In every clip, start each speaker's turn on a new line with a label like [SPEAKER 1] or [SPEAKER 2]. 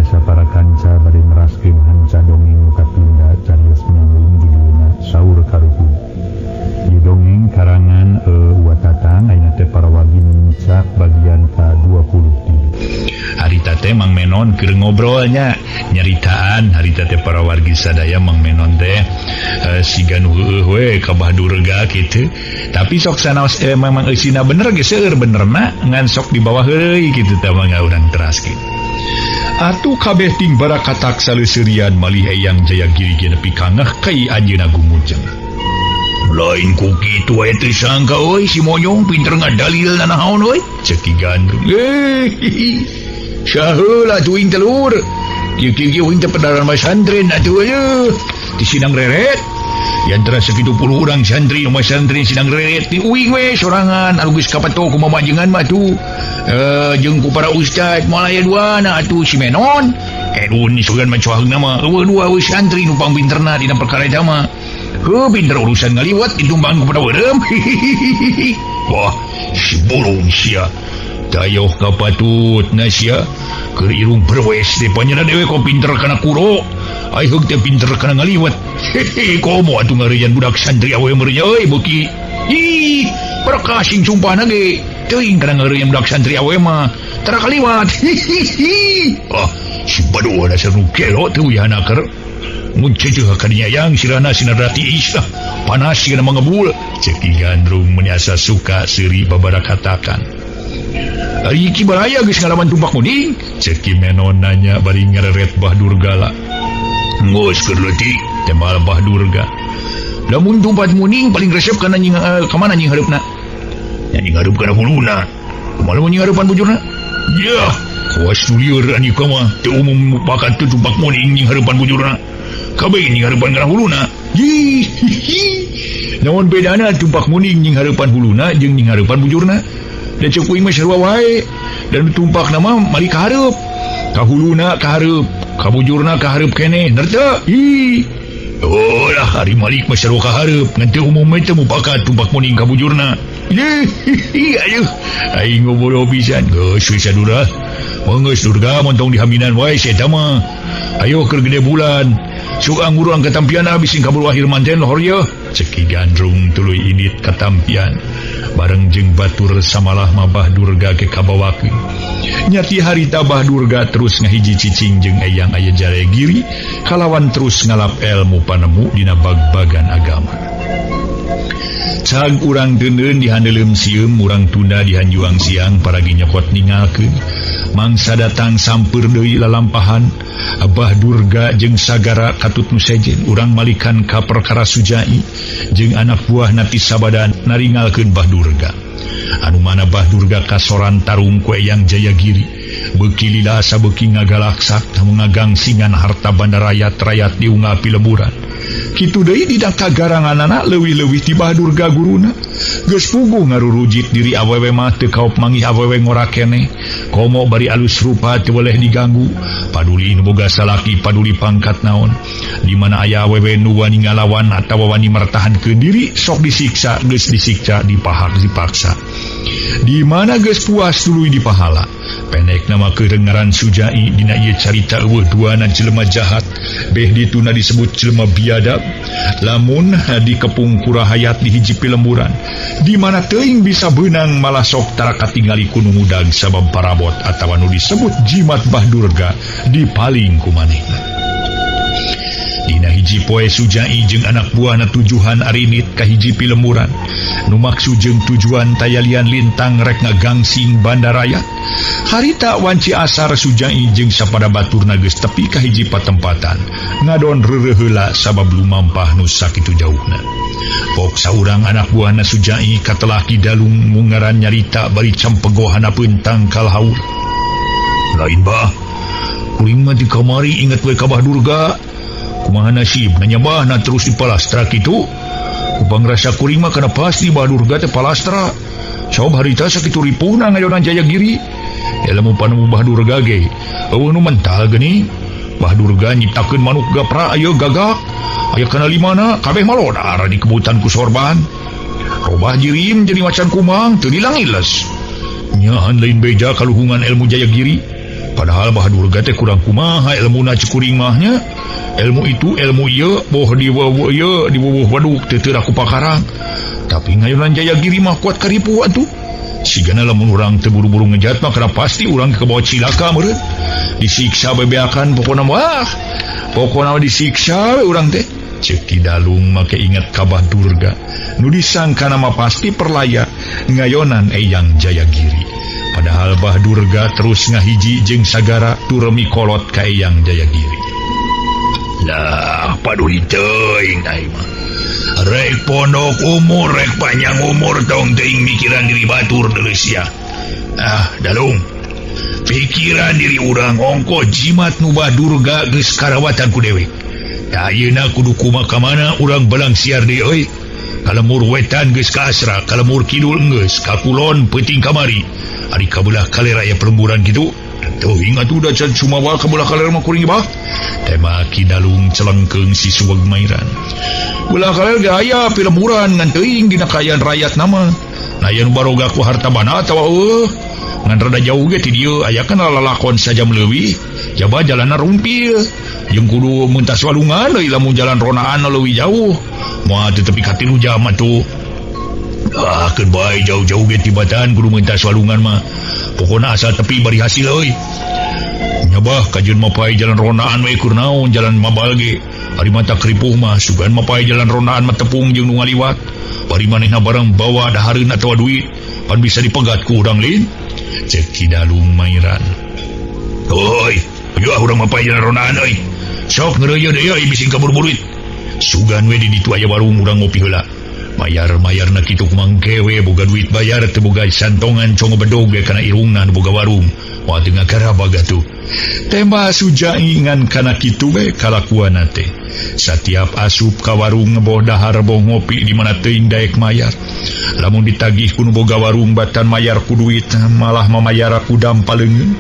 [SPEAKER 1] Sapara kanca bade neraskeun hanca dongeng nu katunda carios nyambung judulna Saur Karuhun. Ieu dongeng karangan Uwa Tatang ayeuna teh para wargi nincak bagian ka-23. Harita teh Mang Menon keur ngobrolnya nyaritaan harita teh para wargi sadaya Mang Menon teh siga nu heueuh we ka Bah Durga kitu. Tapi sok sanaos memang eusina bener ge seueur benerna ngan sok di bawah heureuy kitu teh mangga urang teraskeun. Atuh kabeh ting barakatak saleuserian malih Eyang Jayagiri ge nepi ka ngeh kai anjeunna gumujeng. Lain ku kitu wae teu sangka euy si Monyong pinter ngadalil nanaon euy cek Ki Gandrung. Saheula atuh uing telur. Kieu-kieu uing teh pedaran masantren atuh euy. Di sidang reret. Di antara sakitu puluh urang santri nu masantren sidang reret di uing we sorangan anu geus kapeto ku mamajengan mah tuh. Jeung ku para ustad moal aya duana atuh si Menon. Edun sugan mah coaheungna mah eueuh dua we santri nu pangpinterna dina perkara eta mah. Heuh pinter urusan ngaliwat ditumbang ku pada werem. Wah, si burung sia. Tayoh kapatutna sia. Keur irung berwes teh panyana dewe kok pinter kana kuro. Ai heug teh pinter kana ngaliwat. Hehe, komo atuh ngarejan budak santri awewe meureun euy beuki. Ih, perkasing sumpahna ge. Teuing kana ngarejan budak santri awewe mah. Tara kaliwat. Hihihi. Ah, si baduh dasar nu gelo teh uyahna keur. Mun ceceuh ka dinya yang sirana sinarati tiis ah. Panas sigana mangebul. Cek Ki Gandrung meuni asa suka seuri babarakatakan. Ari Ki Baraya geus ngalaman tumpak muning? Cek Ki Menon nanya bari ngareret Bah Durgala. Geus keur leutik tembal Bah Durga. Lamun tumpak muning paling resep kana nying ka mana nying hareupna? Nya nying hareup kana huluna. Kumaha lamun nying hareupan bujurna? Yah, kawas nu lieur ani ka mah teu umum bakat teu tumpak muning nying hareupan bujurna. Kabeh nying hareupan kana huluna. Hi. Naon bedana tumpak muning nying hareupan huluna jeung nying hareupan bujurna? Da ceuk uing mah sarua wae. Dan tumpak nama mali ka hareup. Ka huluna ka hareup, ka bujurna ka hareup keneh. Nerte? Hi. Oh lah ari malik mah sarua ka hareup. Ngan teu umum teh mupakat tumpak muning ka bujurna. Ih, aduh. Aing ngobrol pisan. Geus we sadura. Geus Durga montong dihaminan wae si eta mah. Ayo keur gede bulan. Suka ngurang katampian bising kaburu akhir manten lohor ye. Cek Ki Gandrung tuluy indit katampian. Bareng jeung batur samalah mah Bah Durga ge kabawakeun. Nyati harita Bah Durga terus ngahiji cicing jeung Eyang Aya Jayagiri kalawan terus ngalap ilmu panemu dina bag-bagan agama. Cag urang deundeun dihandeuleum sieum urang tunda dihanjuang siang paragi nyokot ningalkeun. Mangsa datang sampeur deui lalampahan Abah Durga jeung sagara katut nu sejen urang malikan ka perkara Sujai jeung anak buah nati sabadan naringalkeun Bah Durga. Anu mana Bah Durga kasoran tarung ku Eyang Jayagiri beuki lila sabeuki ngagalaksak ngagangsingan harta banda rayat-rayat diunggal pileburan. Kitu deui dina kagaranganana leuwih-leuwih ti Bah Durga guruna. Geus puguh ngarurujit diri awewe mah teu kaop mangih awewe ngora keneh. Komo bari alus rupa teu boleh diganggu. Paduli nu boga salaki paduli pangkat naon. Di mana aya awewe nu wani ngalawan atawa wani mertahankeun diri sok disiksa geus disiksa dipahak dipaksa. Di mana geus puas tuluy dipahala. Pendek nama kedengaran Sujai dina ieu carita eueuh duana jelema jahat beh dituna disebut jelema biadab lamun dikepung ku rahayat di hiji pilemburan di mana teuing bisa beunang malah sok tara katingali ku nu ngudag sabab parabot atawa nu disebut jimat Bah Durga dipaling ku manehna. Dina hiji poe Sujai jeung anak buahna tujuhan arinit ka hiji pilemburan nu maksud jeung tujuan tayalian lintang rek ngagangsing bandaraya. Harita wanci asar Sujai jeung sapada baturna geus tepi ka hiji patempatan ngadon reureuh heula sabab lumampah nu sakitu jauhna. Pok saurang anak buahna Sujai katelah Ki Dalung mungaran nyarita bari campegoh hanapeun tangkal haur. Lain bah, kuring mah di kamari inget we ka Bah Durga. Kumaha nasib nanya bah na terus di palastra kitu. Kupang rasa kuring mah kana pasti Bah Durga teh palastra. Coba harita sakitu ripuhna ngayonan Jayagiri. Ilmu panemu Bah Durga ge eueuh nu mental geuning. Bah Durga nyiptakeun manuk gapra aya gagak. Aya kana limana kabeh malodar dikebutan ku sorban. Robah jirim jadi macan kumang teu dilangiles. Nyahan lain beja kaluhungan ilmu Jayagiri. Padahal Bah Durga teh kurang kumaha ilmuna cek kuring mah nya. Ilmu itu ilmu ieu boh diweuweuh ieu diwuwuh waduk teu teu ku pakarang. Tapi ngayonan Jayagiri mah kuat karipu atuh. Sigana lamun urang teu buru-buru ngejat mah kana pasti urang kebawa cilaka meureun. Disiksa bebeakan pokona wah. Pokona disiksa we urang teh. Cek Ki Dalung make ingat ka Bah Durga. Nu disangkana mah pasti perlaya ngayonan Eyang Jayagiri. Padahal Bah Durga terus ngahiji jeung sagara turemi kolot ka Eyang Jayagiri. Lah, paduli teuing aing mah. Rek pondok umur, rek panjang umur tong teuing mikiran diri batur deuleu sia. Ah, Dalung. Pikiran diri urang ongko jimat nu Bah Durga geus karawatan ku dewek. Da ayeuna kudu kumaha ka mana urang belang siar deui euy. Ka lemur wetan geus kaasra, ka lemur kidul geus, ka kulon peuting kamari. Ari ka belah kaler aya pelemburan kitu. Teuing atuh da can sumawa ka belah kaler mah kuring bah. Tema Ki Dalung celengkeung si Suweg Mairan. Belah kaler ge aya pilemburan ngan teuing dina kaayaan rakyat nama. Nah aya nu baroga ku harta bana atawa eueuh. Ngan rada jauh ge ti dieu aya kan lalakon sajam leuwih. Jaba jalanna rumpil. Jeung kudu mentas walungan deui lamun jalan ronaan leuwih jauh. Moal teu tepi ka 3 jam atuh. Ah, keun bae jauh-jauh ge tibatan kudu mentas walungan mah. Pokona asal tepi bari hasil euy. Nya bah kajeun mapay jalan ronaan we keur naon jalan mabal ge. Ari mata kripuh mah sugan mapay jalan ronaan mah tepung jeung nu ngaliwat. Bari manehna barang bawa dahareun atawa duit pan bisa dipegat ku urang lain. Cek Ki Dalung Mairan. Hoi, ayo ah urang mapay jalan ronaan euy. Sok ngeureuyeuh deui euy bising kabur burit. Sugan we di ditu aya warung urang ngopi heula. Mayar-mayarna kitu kumangke we boga duit bayar teu boga santongan congo bedog ge kana irungna nu boga warung. Moal teu ngagarabag atuh. Tembak Sujai ngan kana kitu we kalakuanna teh. Satiap asup ka warung boh dahar boh ngopi di mana teuing daek mayar. Lamun ditagih ku nu boga warung batan mayar ku duit malah mamayar ku dampaleungeun.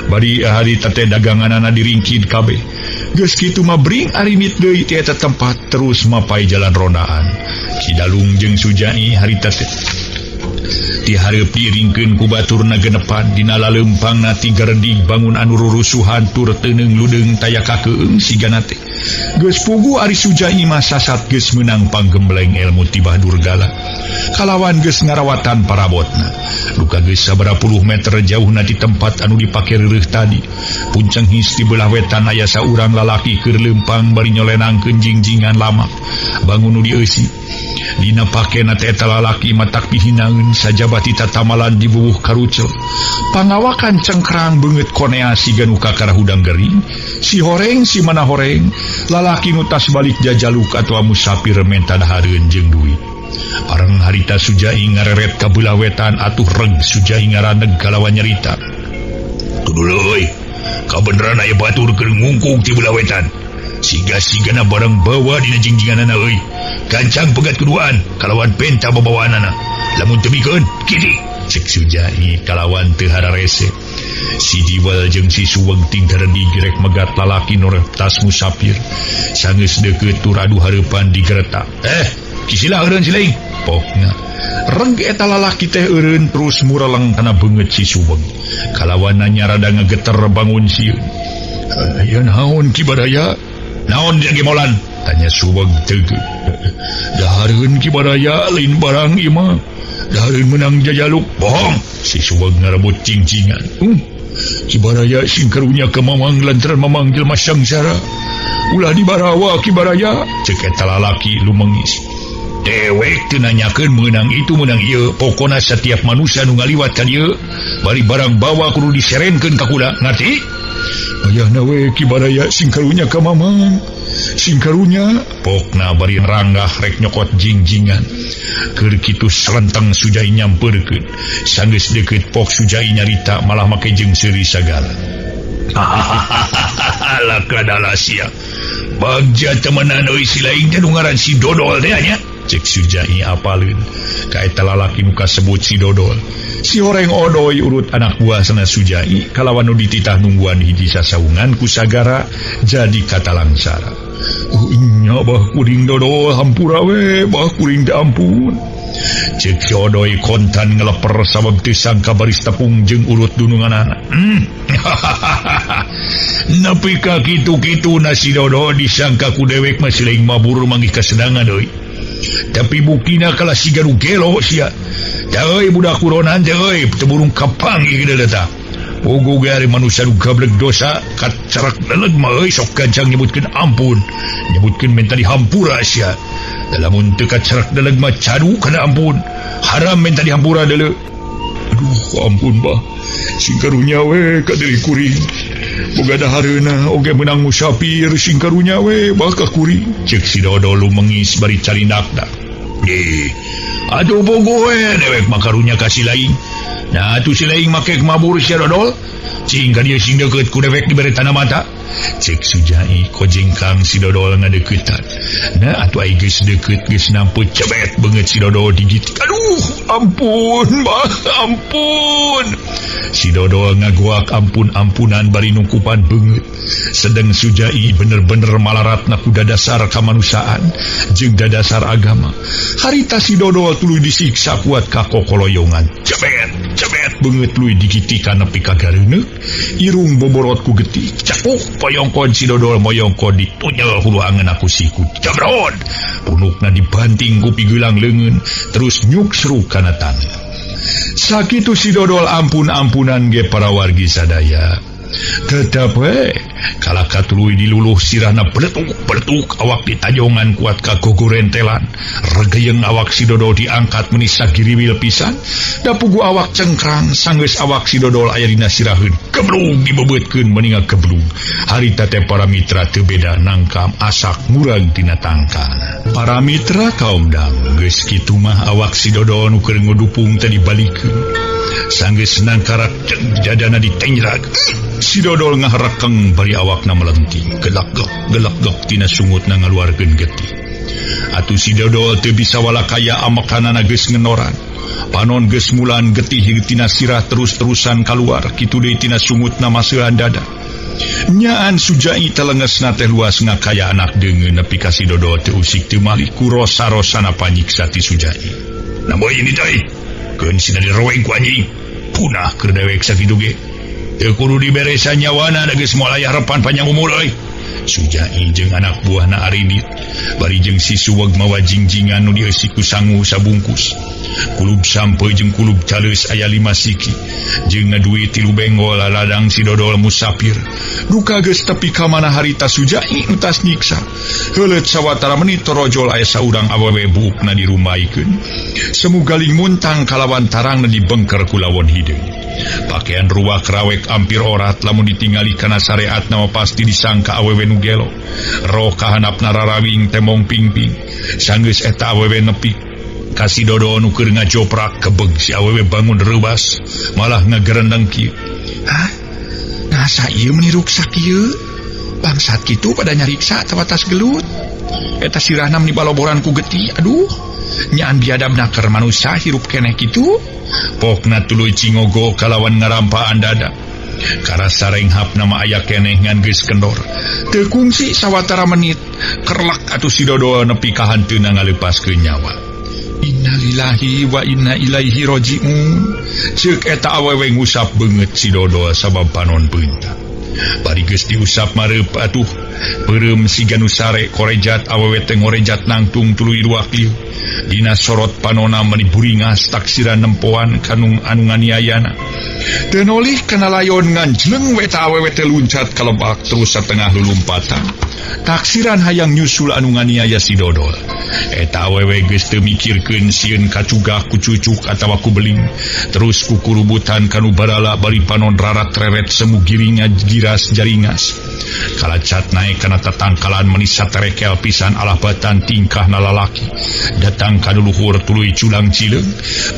[SPEAKER 1] Bari hari teh daganganana diringkid kabeh. Geus kitu mah bring arimit deui ti eta tempat terus mapay jalan rondaan. Ki Dalung jeung Sujai harita teh ti hareup diiringkeun ku baturna genepan dina laleumpangna tigaredig bangun anu rurusuhan tur teuneung ludeung taya kakeung sigana teh. Geus puguh ari Sujai mah sasat geus meunang panggembleng ilmu ti Bah Durgala. Kalawan geus ngarawatan parabotna. Duka geus sabaraha puluh meter jauhna di tempat anu dipake reureuh tadi. Punceng his di belah wetan aya saurang lalaki keur leumpang bari nyolenangkeun jingjingan lama. Bangun nu dieusi. Dina pakena teh eta lalaki matak pihinaeun sajaba ti tatamalan dibubuh karucel. Pangawakan cengkrang beungeut konea siga nu kakara hudang gering. Si horeng si mana horeng, lalaki nu tas balik jajaluk atawa musafir menta dahareun jeung duit. Bareng harita Sujai ngareret ka belah wetan atuh reg Sujai ngaraneg kalawan nyarita. Tuh euy, kabeneran aya batur keur ngungkung ti belah wetan. Siga-sigana barang bawa dina jingjinganana euy. Gancang pegat keduaan kalawan penta babawaanana. Lamun teu mikeun, kini cek Sujai kalawan teu hararese. Si Jiwal jeung si Suweg tinggaredi rek megat lalaki nu tas musafir. Sanggeus deukeut tur adu hareupan digeretak. Kisila eureun silaing. Pokna reg eta lalaki teh eureun terus mureleng kana beungeut si Suweg. Kalawan nanya rada ngageter bangun sieun. Aya naon Ki Baraya? Naon dia gemolan? Tanya Suweg teugeut. Dahareun Ki Baraya lain barang ieu mah. Dahareun menang jajaluk. Bohong. Si Suweg ngarebut cingcingan. Ki Baraya sing karunya ka Mamang lantaran Mamang jelema sangsara. Ulah dibarawa Ki Baraya. Cek eta lalaki lumengis. Dewek teu nanyakeun meunang itu meunang ieu. Pokona setiap manusia nu ngaliwat ka dieu bari barang bawa kudu diserenkeun ka kuda. Ngarti? Ayahna we Ki Baraya sing karunya ka Mamang. Sing karunya pokna bari ranggah rek nyokot jingjingan. Keur kitu selenteng Sujai nyampeurkeun. Sanggeus deukeut pok Sujai nyarita malah make jeung seuri sagala. Lakadala sia. Bagja temenan euy si laing teh nu ngaran si Dodol teh nya. Cek Sujai apaleun. Ka eta lalaki nu kasebut si Dodol. Si horeng odoy urut anak buah sana Sujai kalawan nu dititah nungguan hiji sasaungan ku sagara jadi katalangsara. Nya bah kuring Dodol hampura we bah kuring teh ampun. Cek si Odoy kontan ngeleper sabab teu sangka baris tepung jeung urut dununganana. Nepi ka kitu-kitu na si Dodo disangka ku dewek mah si laing mabur manggih kasenangan euy. Tapi buktina kalah siga nu gelo sia. Tah euy budak kuronan teh euy teu burung kapanggih gede tah. Pugu ge ari manusia nu gablek dosa kacerak deleg mah euy sok gancang nyebutkeun ampun. Nyebutkeun minta dihampura sia. Lamun teu kacerak deleg mah cadu kana ampun. Haram minta dihampura deuleu. Aduh ampun bah. Sing karunya we ka diri kuring. Boga dahareuna oge meunang musafir sing karunya we bah ka kuring. Ceuk si Dodo lumengis bari carindakna. Eh, aduh bogo we dewek mah karunya ka si laing. Nah atuh si laing make mabur sia Dodol. Cing ka dieu sing deukeut ku dewek dibere tanda mata. Cek Sujai kojengkang si Dodol ngadeuketan. Nah atuh ai geus deukeut geus nampu cebet beungeut si Dodol digigit. Aduh ampun bah ampun. Si Dodol ngaguak ampun-ampunan bari nungkupan beungeut. Sedeng Sujai bener-bener malaratna ku dadasar kamanusiaan jeung dadasar agama. Harita si Dodol tuluy disiksa kuat ka kokoloyongan. Cebet cebet beungeut tuluy digitikan nepi ka gareuneuk. Irung boborot ku getih. Capuk poyongkon si Dodol moyongkon ditunyel hulu angeun ku siku. Jabrod. Punukna dibanting ku pigelang leungeun terus nyuksruk kana taneuh. Sakitu si Dodol ampun-ampunan ge para wargi sadaya. Tetep we kalaka tuluy diluluh sirahna beletuk-beletuk awak ditajongan kuat ka gogorentelan. Regeyeng awak si Dodol diangkat meni sagiriwil pisan. Da pugu awak cengkrang sanggeus awak si Dodol aya dina siraheun. Geblug dibebeutkeun meni ngageblug. Harita teh para mitra teu beda nangkam asak murag tina tangkalna. Para mitra kaum dang geus kitu mah awak si Dodol nu keur ngudupung teh dibalikeun. Sanggeus nangkarak jadana ditenjrak. Si Dodol ngaharekeng bari awakna melenting. Gelak-gok gelak-gok tina sungutna ngaluarkeun getih. Atuh si Dodol teu bisa walakaya amekanana geus ngenoran. Panon geus mulan getih tina sirah terus-terusan kaluar kitu deui tina sungutna maseuhan dada. Nyaan Sujai telengesna teh luas ngakaya anak deungeun nepi ka si Dodol teu usik teu malih ku rosa-rosana panyiksa ti Sujai. Nah boy ini teh keun sina diroweng ku anjing. Punah keur dewek sakitu ge. Teu kudu diberesa nyawana da geus moal aya harepan panjang umur euy. Sujai jeung anak buahna arindit bari jeung si Suweg mawa jingjingan nu dieusi ku sangu sabungkus. Kulub sampe jeung kulub caleus aya 5 siki jeung ngaduit 3 benggol ladang si Dodol musafir. Duka geus tepi ka mana harita Sujai nu tas nyiksa. Heuleut sawatara menit torojol aya saurang awewe buukna dirumbaikeun. Semu galing muntang kalawan tarangna dibengker ku lawon hideung. Pakaian ruak rawek ampir orat lamun ditingali kana sareat nama pasti disangka awewe nu gelo. Roh kahanapna rarawing temong pingping. Sanggeus eta awewe nepi ka si Dodo nu keur ngajoprak kebeg si awewe bangun reubas malah ngagerendeng kieu. Hah? Nasa ieu meuni ruksak ieu? Bangsat kitu pada nyariksa atawa tas gelut. Eta sirahna meni baloboran ku getih. Aduh, nyaan biadab naker manusia hirup keneh kitu. Pokna tuluy cingogo kalawan ngarampaan dada. Karasa renghap nama aya keneh ngan geus kendor. Teu kungsi sawatara menit kerlak atuh si Dodo nepi ka hanteuna ngalepaskeun nyawa. Innalillahi wa inna ilaihi rajiun. Ceuk eta awewe ngusap beungeut si Dodo sabab panon peunta. Bari geus diusap mareup atuh peureum siga nu sare korejat awewe teh ngorejat nangtung tuluy ruak lieu. Dina sorot panona meni buringas taksiran nempoan kanung anu nganiayana. Teu nolih kana layon ngan jleng we eta awewe teh luncat ka lebak terus satengah lulumpatan. Taksiran hayang nyusul anu nganiaya si Dodol. Eta awewe geus teu mikirkeun sieun kacugah ku cucuk atawa ku beling. Terus ku kurubutan kanu barala bari panon rarat reret semu giringa giras jaringas. Kalacat naek kana tatangkalan meni saterekel pisan alah batan tingkahna lalaki. Datang ka luhur tuluy culang cileung.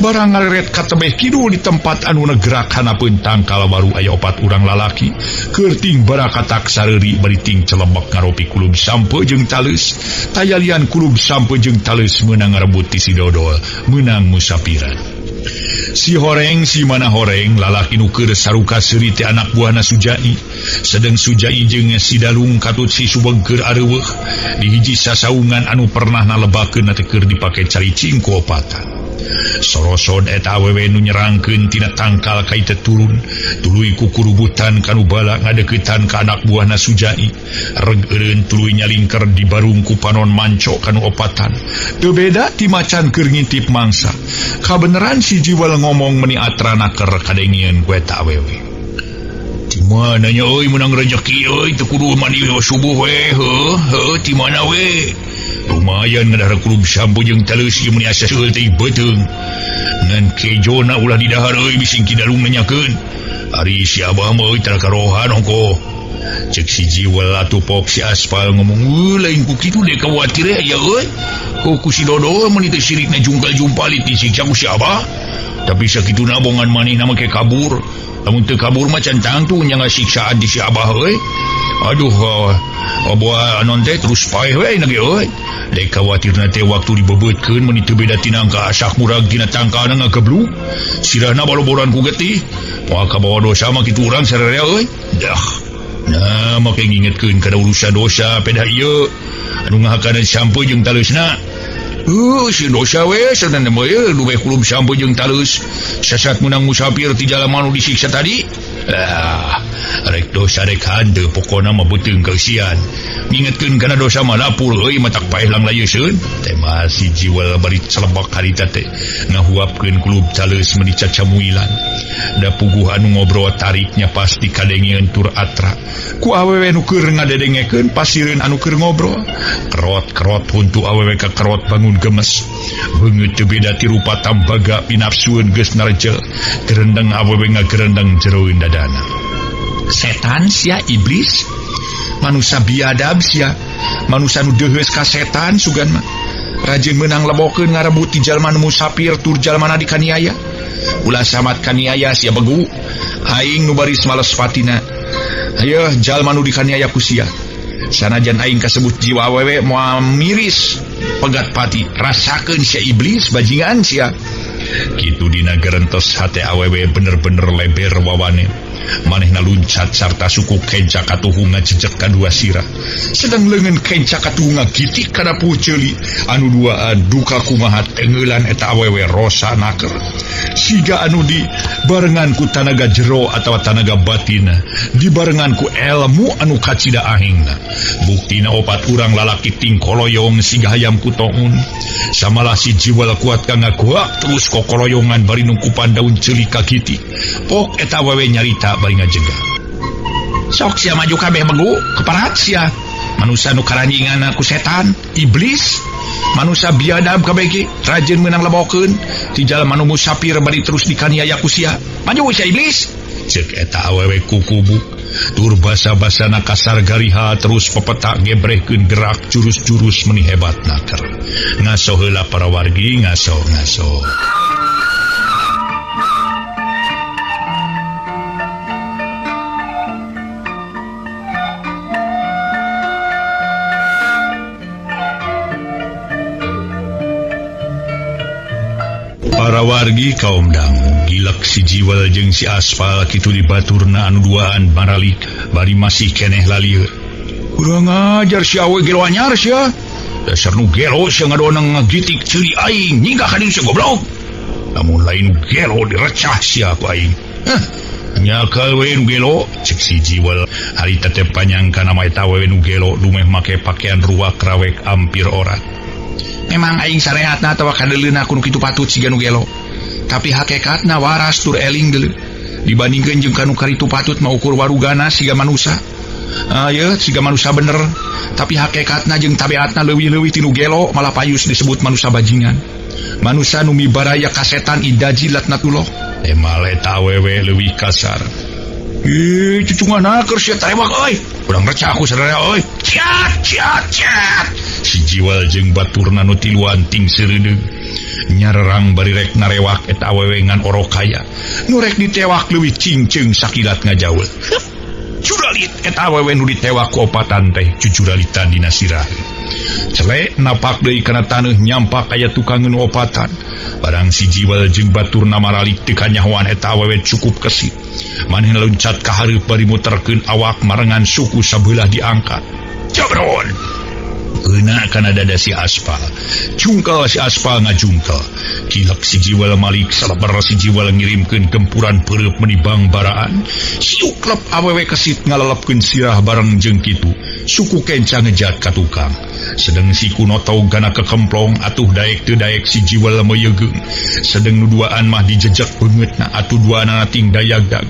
[SPEAKER 1] Barang ngareret ka tebeh kidul di tempat anu negerak hanapeun tangkal baru aya 4 urang lalaki. Keur ting barakatak sareuri bari ting celebek ngaropi kulub sampe jeung taleus. Tayalian kulub sampe jeung taleus meunang ngarebut ti si Dodol, meunang musapiran. Si horeng si mana horeng lalaki nu keur saruka seuri teh anak buahna Sujai. Sedeng Sujai jeung si Dalung katut si Subeg keur areuweuh di hiji sasaungan anu pernah nalebakeun teh keur dipake caricing ku opatan. Sorosod eta awewe nu nyerangkeun tina tangkal kai teu turun, tuluy ku kurubutan kanu bala ngadeuketan ka anak buahna Sujai. Reg eureun tuluy nyalingker di barung ku panon manco kanu opatan. Teu beda ti macan keur ngintip mangsa. Kabeneran si Jiwal ngomong meni atrana keur kadengieun ku eta awewe. Di mana nya euy meunang rejeki euy teu kudu mandi subuh we heuh heuh di mana we. Lumayan ngadahar kulub sampo jeung taleus ieu meuni asa seueul teh beuteung. Ngan kejona ulah didahar euy bising kidalung nanyakeun. Ari si abah mah euy tara karohan ongkoh. Cek si Jiwal atuh pok si Aspal ngomong lain ku kitu deh khawatir ya euy. Ku si Dodo meuni teh sirikna jungkal jumpalit disiksa ku si abah. Tapi sakituna bongan manehna make kabur. Lamun teu kabur mah can tangtu nya ngasiksaan di si abah euy. Aduh, buah anon teh terus paeh we na ge euy. Dek khawatirna teh waktu dibebeutkeun meuni teu beda tina ka asak murag tina tangkalna ngageblug. Sirahna baloboran ku getih. Moal kabawa dosa mah kitu urang sararea euy. Dah. Nah, make ngingetkeun kana urusan dosa pedah ieu. Anu ngahakanan sampo jeung taleusna. Si dosa we sadana mah ieu lumeh kulub sampo jeung taleus. Sasat meunang musafir ti jalma nu disiksa tadi. Ah, rek dosa rek hanteu pokona mah beuteung keusian. Ngingetkeun kana dosa mah lapur euy matak paeh langlayeuseun. Teh mah si Jiwal bari celebak harita teh ngahuapkeun kulub taleus meuni cacamuilan. Da puguh anu ngobrol tariknya pasti kadengieun tur atra. Ku awewe nu keur ngadedengekeun pasireun anu keur ngobrol. Kerot-kerot huntu awewe kakerot bangun gemes. Beungeut teu beda ti rupa tambaga pinafsueun geus narejel. Gerendeng awewe ngagerendeng jeroeun dadana. Setan sia iblis, manusia biadab sia, manusia nu deuheus ka setan sugan mah. Rajin meunang lebokeun ngarebut ti jalma nu musafir tur jalmana dikaniaya. Ulah samat kaniaya sia begu. Aing nu baris males patina. Ayo jalma nu dikaniaya ku sia. Sanajan aing kasebut jiwa awewe moal miris pegat pati. Rasakeun sia iblis bajingan sia. Kitu dina gerentes hate awewe bener-bener leber wawane. Manehna luncat sarta suku kenca katuhu ngajejek kadua sirah. Sedang leungeun kenca katuhu ngagitik kana puceuli anu duaan duka kumaha tengeulan eta awewe rosa naker. Siga anu di barengan ku tanaga jero atawa tanaga batin, dibarengan ku elmu anu kacida ahingna. Buktina opat urang lalaki tingkoloyong siga hayam kutoun. Samalah si Jiwal kuat ka ngaguak terus kokoloyongan bari nungkupan daun ceuli kagiti. Pok eta awewe nyarita bari ngajega. Sok sia maju kabeh begu keparat sia. Manusia nu karanjingan ku setan, iblis, manusia biadab kabeh ge, rajin meunang lebokeun, ti jalma nu musafir bari terus dikaniaya ku sia. Maju sia iblis. Ceuk eta awewe kukubuk. Tur basa-basana kasar gariha terus pepetak gebrehkeun gerak jurus-jurus meni hebat naker. Ngaso heula para wargi, ngaso-ngaso. Para wargi kaum dangu gilek si Jiwal jeung si Aspal kitu dibaturna anu duaan maralik bari masih keneh lalieur. Kurang ajar si awe gelo anyar sia. Dasar nu gelo sia ngadonang ngagitik ceuli aing nyingkah ka dieu sia goblok. Lamun lain nu gelo direcah sia ku aing. Heh, nyakal we nu gelo cek si Jiwal. Harita teh panyangka nama eta awewe nu gelo dumeh make pakaian ruak rawek ampir orat. Memang aing sarehatna atawa kadeuleuna ku nu kitu patut siga nu gelo. Tapi hakikatna waras tur eling deuleu. Dibandingkeun jeung kanu karitu patut mah ukur warugana siga manusa. Ieu siga manusa bener. Tapi hakikatna jeung tabiatna leuwih-leuwih ti nu gelo malah payus disebut manusa bajingan. Manusa nu mibaraya ka setan idaji latnatullah. Emal eta awewe leuwih kasar. Ih, cucungan naker sia tarewak euy. Urang recah ku sadaya euy. Ciat ciat ciat. Si Jiwal jeung baturna nu tiluan ting seureudeuh. Nyarerang bari rek narewak eta awewe ngan orok kaya. Nu rek ditewak leuwih cingceung sakilat ngajaul. Juralit eta awewe nu ditewak ku opatan teh jujuralitan dina sirah. Celek napak deui kana taneuh nyampak aya tukangeun opatan. Barang si Jiwal jeung baturna maralik teu kanyahoan eta awewe cukup kesit. Manehna loncat ka hareup bari muterkeun awak marengan suku sabelah diangkat. Jabron. Kena kana dada si Aspal. Jungkal si Aspal ngajungkal. Kilak si Jiwal malik salabar si Jiwal ngirimkeun gempuran peureub menibang baraan. Siuklep awewe kesit ngalalepkeun sirah bareng jeung kitu. Suku kenca ngejat ka tukang. Sedeng si kuno tau gana kekemplong atuh daek teu daek si Jiwal meyegeung. Sedeng nu duaan mah dijejek beungeutna atuh duanana ting dayagdag.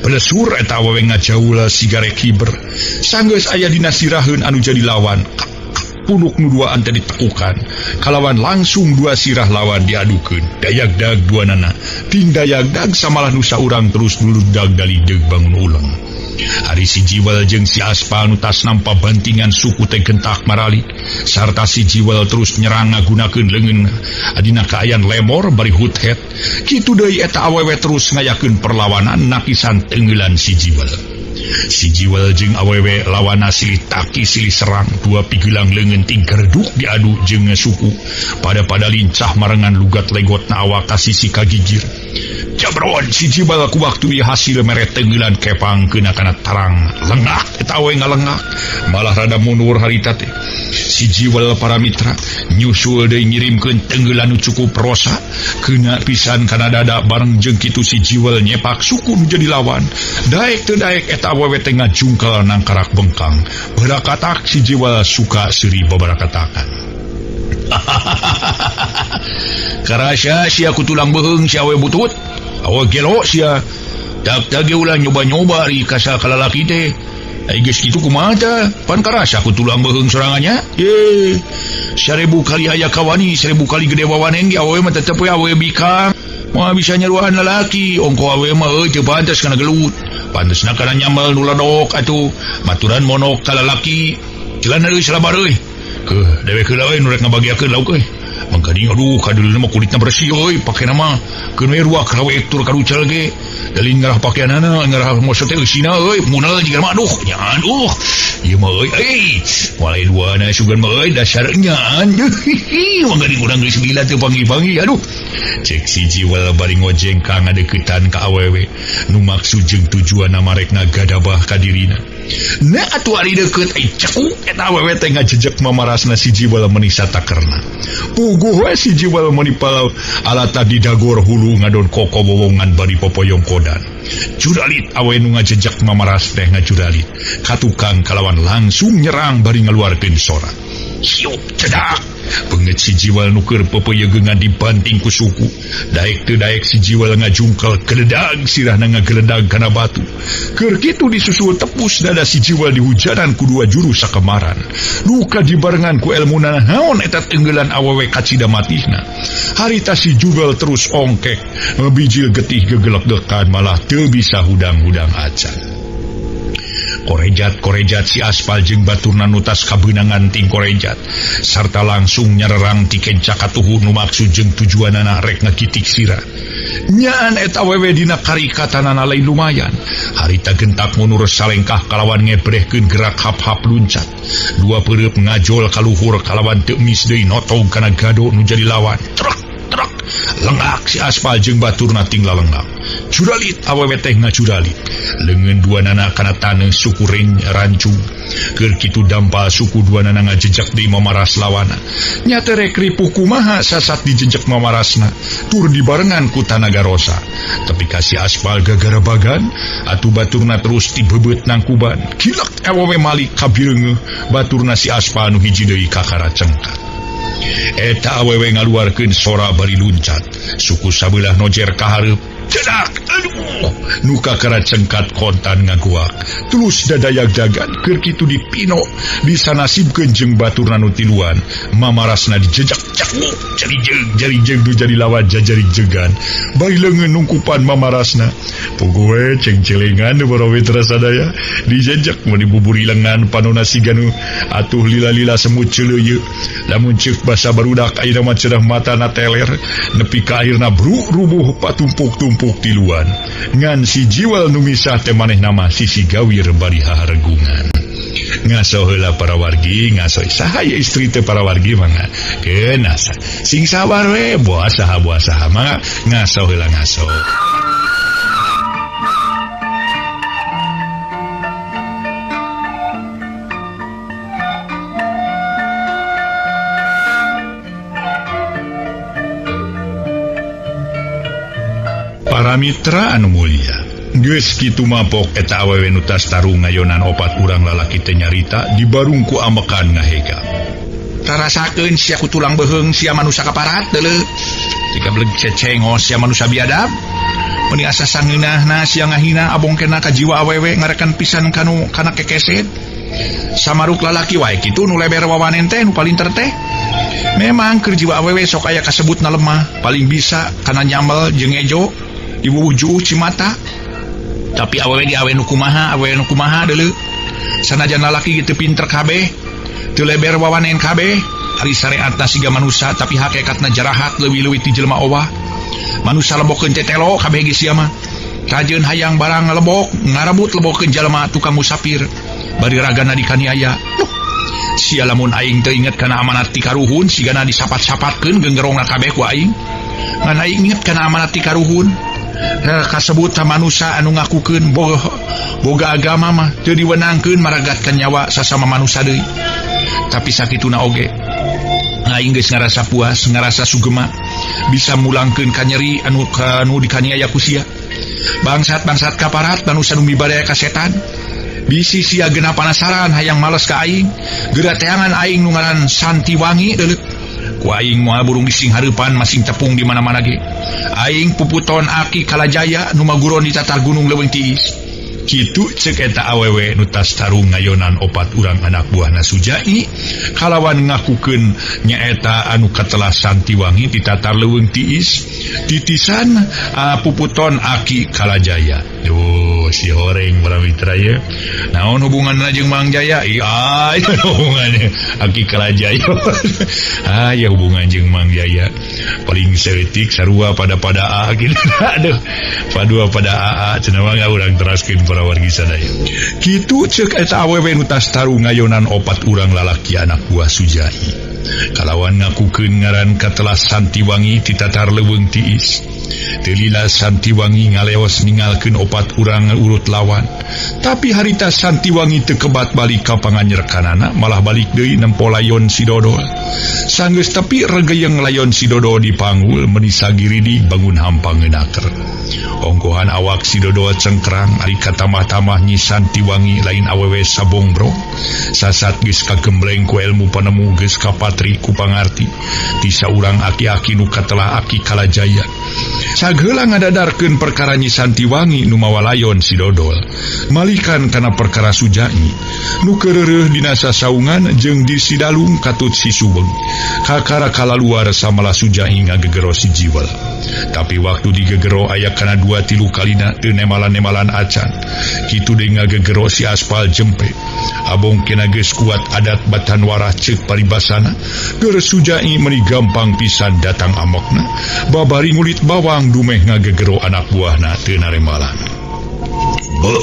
[SPEAKER 1] Pelesur eta awewe ngajaula sigarek hiber. Sanggeus aya dina siraheun anu jadi lawan. Punuk nu duaan teh ditekukan. Kalawan langsung dua sirah lawan diadukeun. Dayagdag duanana. Ting dayagdag samalah nu saurang terus nuludag dalideug bangun ulang. Ari si Jiwal jeung si Aspal nu tas nampa bantingan suku teh gentak maralik. Sarta si Jiwal terus nyerang ngagunakeun leungeun adina kaayaan lemor bari huthet. Kitu deui eta awewe terus ngayakeun perlawanan nakisan tenggelan si Jiwal. Si Jiwal jeung awewe lawana silih taki silih serang dua pigelang leungeun ting gerduk diadu jeung suku pada-pada lincah marengan lugat legotna awak ka sisi kagigir. Jabron si Jiwal ku waktu ieu hasil mere tenggelan kepang keuna kana tarang lengak eta awewe ngalengak malah rada mundur harita teh. Si Jiwal para mitra nyusul deui ngirimkeun tenggelan nu cukup rosa keuna pisan kana dada bareng jeung kitu si Jiwal nyepak suku nu jadi lawan. Daek teu daek eta awewe teh ngajungkal nangkarak bengkang. Barakatak si Jiwal suka seuri babarakatakan. Karasa sia ku tulang beuheung si awewe butut. Awewe gelo sia. Tak ge ulah nyoba-nyoba ari ka kalalaki teh. Ai geus kitu kumaha tah? Pan karasa ku tulang beuheung sorangannya. Ye. 1000 kali aya kawani, 1000 kali gede wawanen ge awewe mah tetep we awewe bikang. Moal bisa nyeruan lalaki, ongko awewe mah euy teu pantes kana gelut. Pantesna kana nyamel nu ledok atuh. Maturan monok ka lalaki. Celana euy salabar euy. Keuh, dewek heula euy nu rek ngabagiakeun lauk euy. Mangkading aduh kadeuleuh mah kulitna bersih euy, pakena mah keun we ruak rawe tur karucal ge. Dalin ngarah pakeanana, ngarah mosot teh eusina euy, munal jiga mah aduh, nya aduh. Ieu mah euy, euy. Walai duana sugan mah euy dasar nyaan. Mangkading urang geus gila teu panggih-panggih aduh. Cek si Jiwal bari ngojeng ka ngadeuketan ka awewe nu maksud jeung tujuanna marek ngagadabah ka dirina. Nah atuh ari deukeut ai cekuk eta awewe teh ngajejek mamarasna si Jiwal meuni satakerna. Puguh we si Jiwal meuni palau alata didagor hulu ngadon koko wowongan bari popoyong kodan. Juralit awe nu ngajejek mamaras teh ngajuralit. Ka tukang kalawan langsung nyerang bari ngaluarkeun sora. Siup cedak. Beungeut si Jiwal nu keur pepeyegeungan dibanting ku suku. Daek teu daek si Jiwal ngajungkel geledag sirahna ngageledag kana batu. Keur kitu disusul tepus dada si Jiwal dihujanan ku dua jurus sakemaran. Luka dibarengan ku elmuna naon eta tenggelan awewe kacida matihna. Harita si Jiwal terus ongkek, bijil getih gegelek-gelekan malah teu bisa hudang-hudang acan. Korejat-korejat si Aspal jeung baturna nu tas kabeunangan ting korejat sarta langsung nyarerang ti kenca katuhu nu maksud jeung tujuanana rek ngakitik sirah. Nyaan eta awewe dina karikatanana lain lumayan. Harita gentak mundur salengkah kalawan ngebrehkeun gerak hap-hap luncat. Dua peureub ngajol kaluhur kalawan teu mis deui notog kana gado nu jadi lawan. Trek trek lengak si Aspal jeung baturna ting lalengak. Juralit awewe teh ngajuralit. Leungeun duanana kana taneuh suku rancung. Keur kitu dampal suku duanana ngajejek deui mamaras lawana. Nya teh rek ripuh kumaha sasat dijejek mamarasna. Tur dibarengan ku tanaga rosa. Tapi ka si Aspal gagarabagan atuh baturna terus tibebeut nangkuban. Kilak awewe malik kabireungeuh baturna si Aspal nu hiji deui kakara cengkat. Eta awewe ngaluarkeun sora bari luncat. Suku sabelah nojer ka hareup. Cedak, aduh, nu kakara cengkat kontan ngaguak. Tulus dadayag-dagan keur kitu dipino disanasibkeun jeung baturna nu tiluan. Mamarasna dijejak cekuk, jadi jeung, jadi jeung nu jadi lawan jajari jegan. Bari leungeun nungkupan mamarasna. Puguh we cengcelengan nu para mitra sadaya dijejak mun dibuburi lengan panona siga nu atuh lila-lila semut ceuleuyeu. Lamun ceuk basa barudak ayeuna mah cenah matana teler nepi ka akhirna bruk rubuh patumpuk-tumpuk tiluan. Ngan si Jiwal nu misah teh manehna mah sisi gawir bari haregungan. Ngaso heula para wargi, ngaso saha ye istri teh para wargi mangga. Keun asa. Sing sabar we, boa saha mangga ngaso heula ngaso. Para mitra anu mulia, geus kitu mapok eta awewe nu tas tarung ngayonan opat urang lalaki teh nyarita dibarung ku ambekan ngahega.
[SPEAKER 2] Rarasakeun sia ku tulang beuheung sia manusa kaparat deuleu. Digablek cecengos sia manusa biadab. Meuni asa sangeunahna sia ngahina abongkena ka jiwa awewe ngarekan pisan kanu kana kekeset. Samaruk lalaki wae kitu nu leber wawanen teh nu palinter teh. Memang keur jiwa awewe sok aya kasebutna lemah, paling bisa kana nyambel jeung ejo diwuwuh cimata. Tapi awewe di awe nu kumaha, awewe nu kumaha deuleu. Sanajan lalaki gitu pinter kabeh, teu leber wawanen kabeh, ari sareatna siga manusa tapi hakikatna jarahat leuwih-leuwih ti jelema owah. Manusa lebokeun tetelo kabeh ge sia mah. Rajeun hayang barang lebok, ngarebut lebokeun jalma tukang musafir. Bari ragana dikaniaya. Duh, sia lamun aing teu inget kana amanat ti karuhun, sigana disapat-sapatkeun genggerongna kabeh ku aing. Ngan aing inget kana amanat ti karuhun. Kasebut manusa anu ngakukeun boga agama mah teu diwenangkeun maragatkeun nyawa sasama manusa deui. Tapi sakituna oge aing geus ngarasa puas, ngarasa sugema bisa mulangkeun kanyeri anu kanu dikaniaya ku sia. Bangsat-bangsat kaparat manusa nu mibadaya ka setan. Bisi sia genah panasaran hayang males ka aing. Geura teangan aing nu ngaran Santiwangi deuleu. Ku aing moal burung dising hareupan masing tepung di mana-mana ge. Aing puputon Aki Kalajaya nu maguron di tatar gunung Leuweung Tiis.
[SPEAKER 1] Kitu cek eta awewe nu tas tarung ngayonan opat urang anak buahna Sujai kalawan ngakukeun nyaeta anu katelah Santiwangi di tatar Leuweung Tiis titisan puputon Aki Kalajaya. Duh, si horeng para mitra ye. Naon hubunganna jeung Mang Jaya? Iya, hubungannya Aki Kalajaya. Ah, ya hubungan jeung Mang Jaya. Paling saeutik sarua pada pada A gitu. Aduh, padua pada AA cenah mah urang teraskeun para wargi sadaya. Kitu ceuk eta awewe nu tas tarung ngayonan opat urang lalaki anak buah Sujai. Kalawan ngakukeun ngaran katelah Santiwangi ti tatar Leuweung Tiis. Teu lila Santiwangi ngaleos ninggalkeun opat urang urut lawan. Tapi harita Santiwangi teu kebat balik ka panganyerkanana, malah balik deui nempo layon si Dodol. Sanggeus tepi regeyeng layon si Dodol dipanggul meuni sagiridig bangun hampang ngeunaker. Ongkohan awak si Dodol cengkrang ari katamah-tamah Nyi Santiwangi lain awewe sabongbro. Sasat geus kagembleng ku ilmu panemu geus kapatri ku pangarti. Ti saurang aki-aki nu katelah Aki Kalajaya. Sageula ngadadarkeun perkara Nyi Santiwangi nu mawa layon si Dodol. Malikan kana perkara Sujai nu keureureun dina sasaungan jeung di Sidalung katut si Subeng. Kakara kalaluar samalah Sujai ngagegero si Jiwel. Tapi waktu digegero aya kana 2-3 kalina teu nemalan-nemalan acan. Kitu deui ngagegero si Aspal jempe. Abong kena geus kuat adat batan warah ceuk paribasana. Keur Sujai meuni gampang pisan datang amokna. Babari ngulit bawang dumeh ngagegero anak buahna teu naremalan. Be,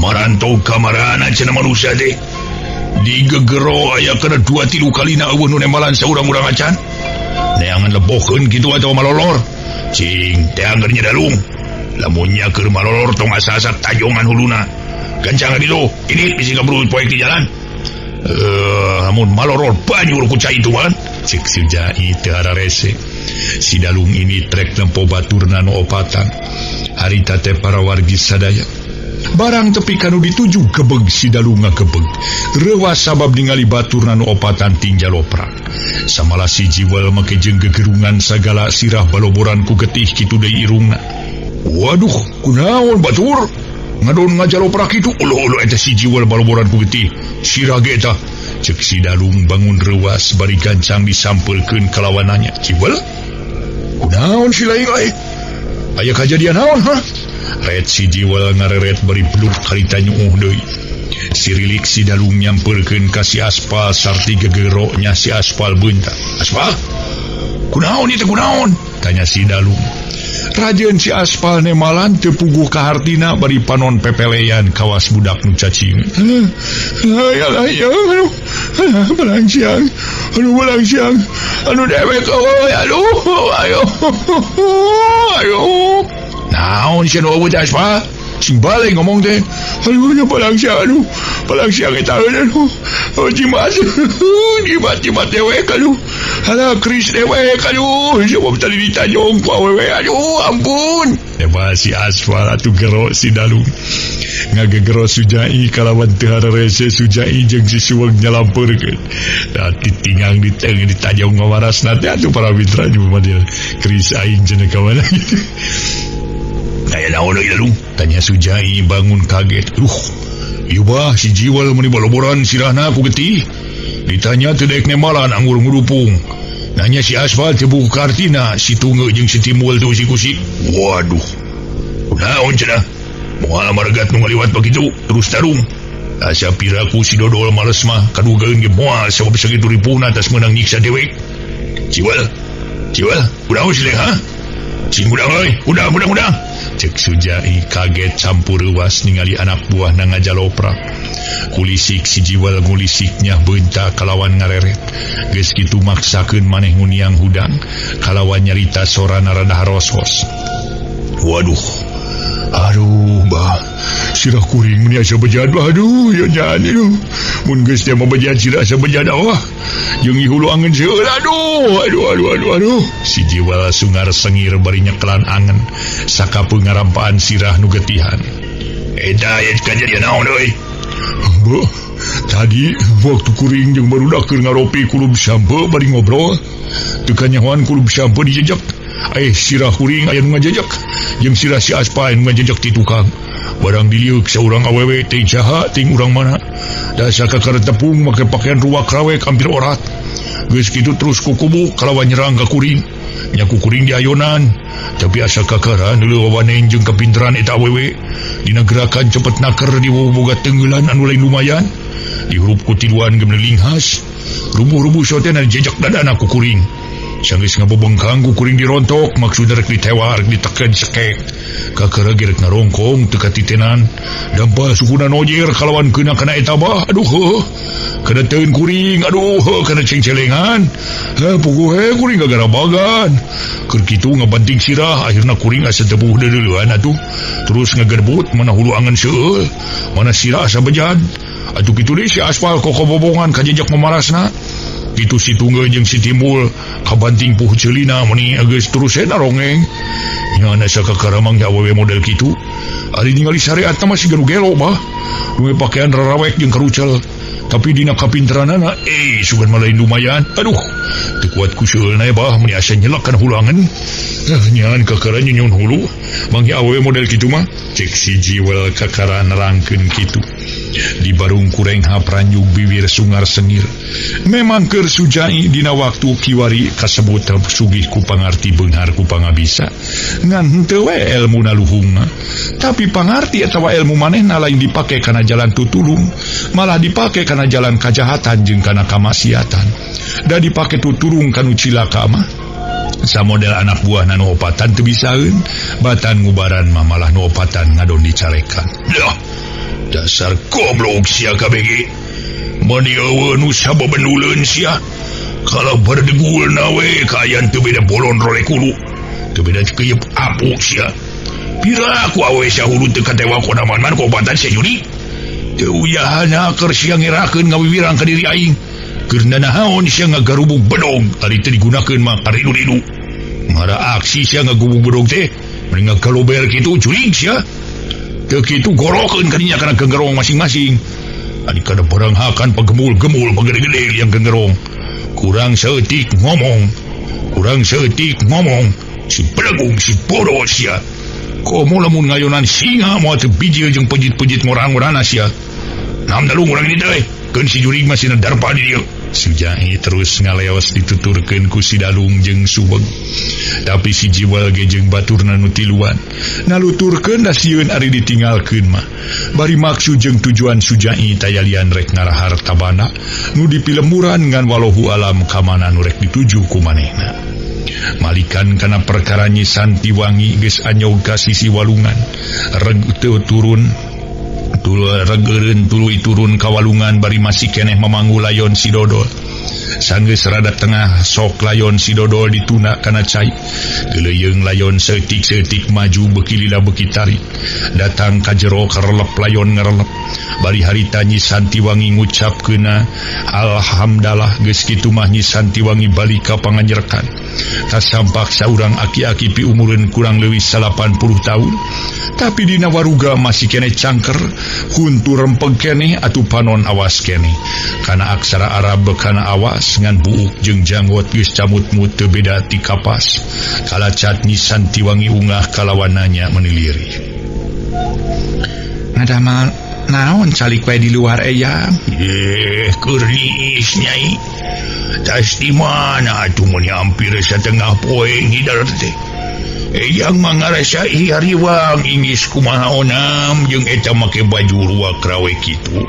[SPEAKER 1] marantau kamarana cenah manusia teh. Digegero aya kana 2-3 kalina eueuh nu nemalan saurang-urang acan. Neangan lebokeun kitu atawa malolor. Cing, teangan nya dalung. Lamunnya keur malolor tong asa-asa tajongan huluna. Gancang gitu, ini bisi kaburu poek di jalan. Lamun maloror banjur ku cai itu man. Cek Sujai teu hararese. Si Dalung ini trek nempo baturna nu opatan. Harita teh para wargi sadaya. Barang tepi kanu dituju gebeg si Dalung ngagebeg. Reuwas sabab ningali baturna nu opatan tinjal oprak. Samalah si Jiwel make jeung gegerungan sagala sirah baloboran ku getih kitu deui irungna. Waduh, kunaon batur? Ngadon ngajaloprak itu. Uluh-uluh eta si Jiwel baloboran ku getih. Sirah ge eta. Cek si Dalung bangun reuwas bari gancang disampelkeun kalawananya. Jiwel? Kunaon si lain euy? Aya kajadian naon, ha? Ret si Jiwel ngareret bari peluk karita nyuuh deui. Sirilik si Dalung nyamperkeun ka si Aspal sarti gegero nya si Aspal beunta. Aspal? Kunaon ieu teh kunaon? Tanya si Dalung. Rajeun si Aspal nemalan teu puguh ka hartina bari panon pepeleyan kawas budak nu cacing. Aduh, aduh, belang siang. Aduh, belang siang. Aduh, dewek, oh, aduh, ayo, ayo. Naon sia nu eueuh teh Aspal? Sing balik ngomong teh. Aduh, nya belang siang, aduh. Belang siang eta, aduh. Oh, jimat. Jimat, jimat dewek, aduh. Alah Kris dewek aduh sebab tadi ditajong ku awewe aduh ampun. Eba si Asfal atuh gero si Dalung. Ngagegero Sujai kalawan teu hararese Sujai jeung si Suweng nyalampeurkeun. Da titingang diteng ditajong ngawarasna teh atuh para mitra jeung model Kris aing cenah ka mana gitu. Aya naon deui Dalung? Tanya Sujai bangun kaget. Duh, ieu bah si Jiwal meuni boloboran sirahna ku getih. Ditanya teu daek nembalan anggur ngurupung. Nanya si Asfal teu buku kartina, si Tungge jeung si Timbul teu usik-usik. Waduh. Naon cenah? Moal margat nu ngaliwat begitu terus tarung. Asa piraku si Dodol males mah kadugaeun ge moal sabab sakitu ripuhna tas meunang nyiksa dewek. Ciwel. Ciwel, udah sih ha? Cing udang euy, udang udang udang. Cek Sujai kaget campur reuas ningali anak buah na ngajaloprak. Kulisik si Jiwel ngulisiknya beunta kalawan ngareret. Geus kitu maksakeun maneh nguniang hudang kalawan nyarita sorana rada harosos. Waduh. Aduh, bah. Sirah kuring meni asa bejad bah. Aduh, ya nyaan aduh. Mun geus teh mah bejad sirah asa bejad wah. Jeung hulu angen seueur aduh, aduh aduh aduh aduh. Si Jiwel sungar sengir bari nyekelan angen sakapeung ngarampaan sirah nu getihan. Eta aya kajadian naon euy? Bah, tadi waktu kuring jeung barudak keur ngaropi kulub sampe bari ngobrol. Teu kanyahoan kulub sampe dijejek. Sirah kuring aya nu ngajejek jeung sirah si Aspa nu ngajejek ti tukang. Barang diliuk saurang awewe ting saha ting urang mana. Dasa kakara tepung make pakaian ruak rawek hampir orat. Geus kitu terus kukubu kalawan nyerang ka kuring. Nya ku kuring diayonan. Tapi asa kakara neuleuh wawanen jeung kapinteran eta awewe. Dina gerakan cepet naker di boga tenggelan anu lain lumayan. Dihurup ku tiluan ge linghas. Rubuh-rubuh sotena dijejek dadana ku kuring. Sanggeus ngabobengkang ku kuring dirontok maksudna rek ditewa rek diteken sekek. Kakara ge rek ngarongkong teu katitenan. Dampal sukuna nojer kalawan keuna kana eta bah. Aduh heuh. Kana teueun kuring aduh heuh kana cengcelengan. Heh puguh he kuring gagarabagan. Keur kitu ngabanting sirah akhirna kuring asa tepuh deuleuan atuh. Terus ngagerbut mana hulu angen seueul, mana sirah asa bejad. Atuh kitu deui si Aspal kokobobongan kajejek mamarasna. Kitu si Tungge jeung si Timbul kabanting puh ceulina meuni geus terus we narongeng. Nya asa kakaramang awewe model kitu. Ari ningali syariat mah siga nu gelo bah. Nu pakaian rarawek jeung karucel. Tapi dina kapinteranana sugan mah lain lumayan. Aduh, teu kuat ku seueulna bah meuni asa nyelek kana hulangan. Nyaan kakara nyunyon hulu. Manghi awewe model kitu mah. Cek si Jiwel kakara nerangkeun kitu. Di barung kureng hapranjug bibir sungar sengir. Memang keur Sujai dina waktu kiwari kasebut sugih ku pangarti beunghar ku pangabisa. Ngan henteu we elmuna luhungna. Tapi pangarti atawa ilmu manehna lain dipake kana jalan tutulung, malah dipake kana jalan kajahatan jeung kana kamaksiatan. Da dipake tutulung kanu cilaka mah. Samodel anak buah nu opatan teu bisaeun, batan ngubaran mah malah nu opatan ngadon dicarekan. Dah, dasar goblok sia KBG. Meuni eueuh nu sabebenduleun sia. Kalau berdegulna we kaayaan teu beda bolon rolek hulu. Teu beda keyep apuk sia. Pira ku awe sia hulu teu katewa ku man ku obatan sia juri. Teu uyahana keur sia ngerakeun ngawiwirang ka diri aing. Keur nanaon sia ngagarubug bedog ari teu digunakeun mah karidu-ridu. Mara aksi sia ngagubug bedog teh mending ngagalober kitu curig sia. Teu kitu gorokeun kadinya kana genggerong masing-masing. Ari kada barang hakan pagemul-gemul pagede-gede liang genggerong. Kurang saeutik ngomong. Kurang saeutik ngomong. Si belegung si bodoh sia. Komo lamun ngayonan singa moal teu bijil jeung pejit-pejit ngorang-ngorana sia. Nam dalung urang ini teh. Keun si jurig mah sina darpa di dieu. Sujai terus ngaleos dituturkeun ku si Dalung jeung Suweg. Tapi si Jiwel ge jeung baturna nu tiluan naluturkeun da sieun ari ditinggalkeun mah. Bari maksud jeung tujuan Sujai tayalian rek ngarahar tabana nu dipilemburan ngan walahu alam ka mana nu rek dituju ku manehna. Malikan kana perkara Nyi Santiwangi geus anyog ka sisi walungan. Reg teu turun regeureun tuluy turun ka walungan bari masih keneh mamanggu layon si Dodol. Sanggeus rada tengah sok layon si Dodol dituna kana cai. Geleyeung layon seutik-seutik maju beuki lila beuki tarik. Datang ka jero karelep layon ngarelep. Bari harita Nyi Santiwangi ngucapkeunna alhamdulillah geus kitu mah Nyi Santiwangi balik ka panganjerkan. Kasampak saurang aki-aki piumureun kurang leuwih 80 tahun. Tapi dina waruga masih kene cangker, huntu rempeg keneh atuh panon awas keneh. Kana aksara Arab kana awas ngan buuk jeung janggot geus camut-mut teu beda ti kapas. Kalacat Nyi Santiwangi ungah kalawan nanya meniliri.
[SPEAKER 2] Ngadamel naon calik wae di luar eyang?
[SPEAKER 1] Keur niis Nyai. Tas di mana atuh mun hampir satengah poe ngidar teh. Eyang mah ngarasa hariwang inggis kumaha onam jeung eta make baju ruak rawe kitu.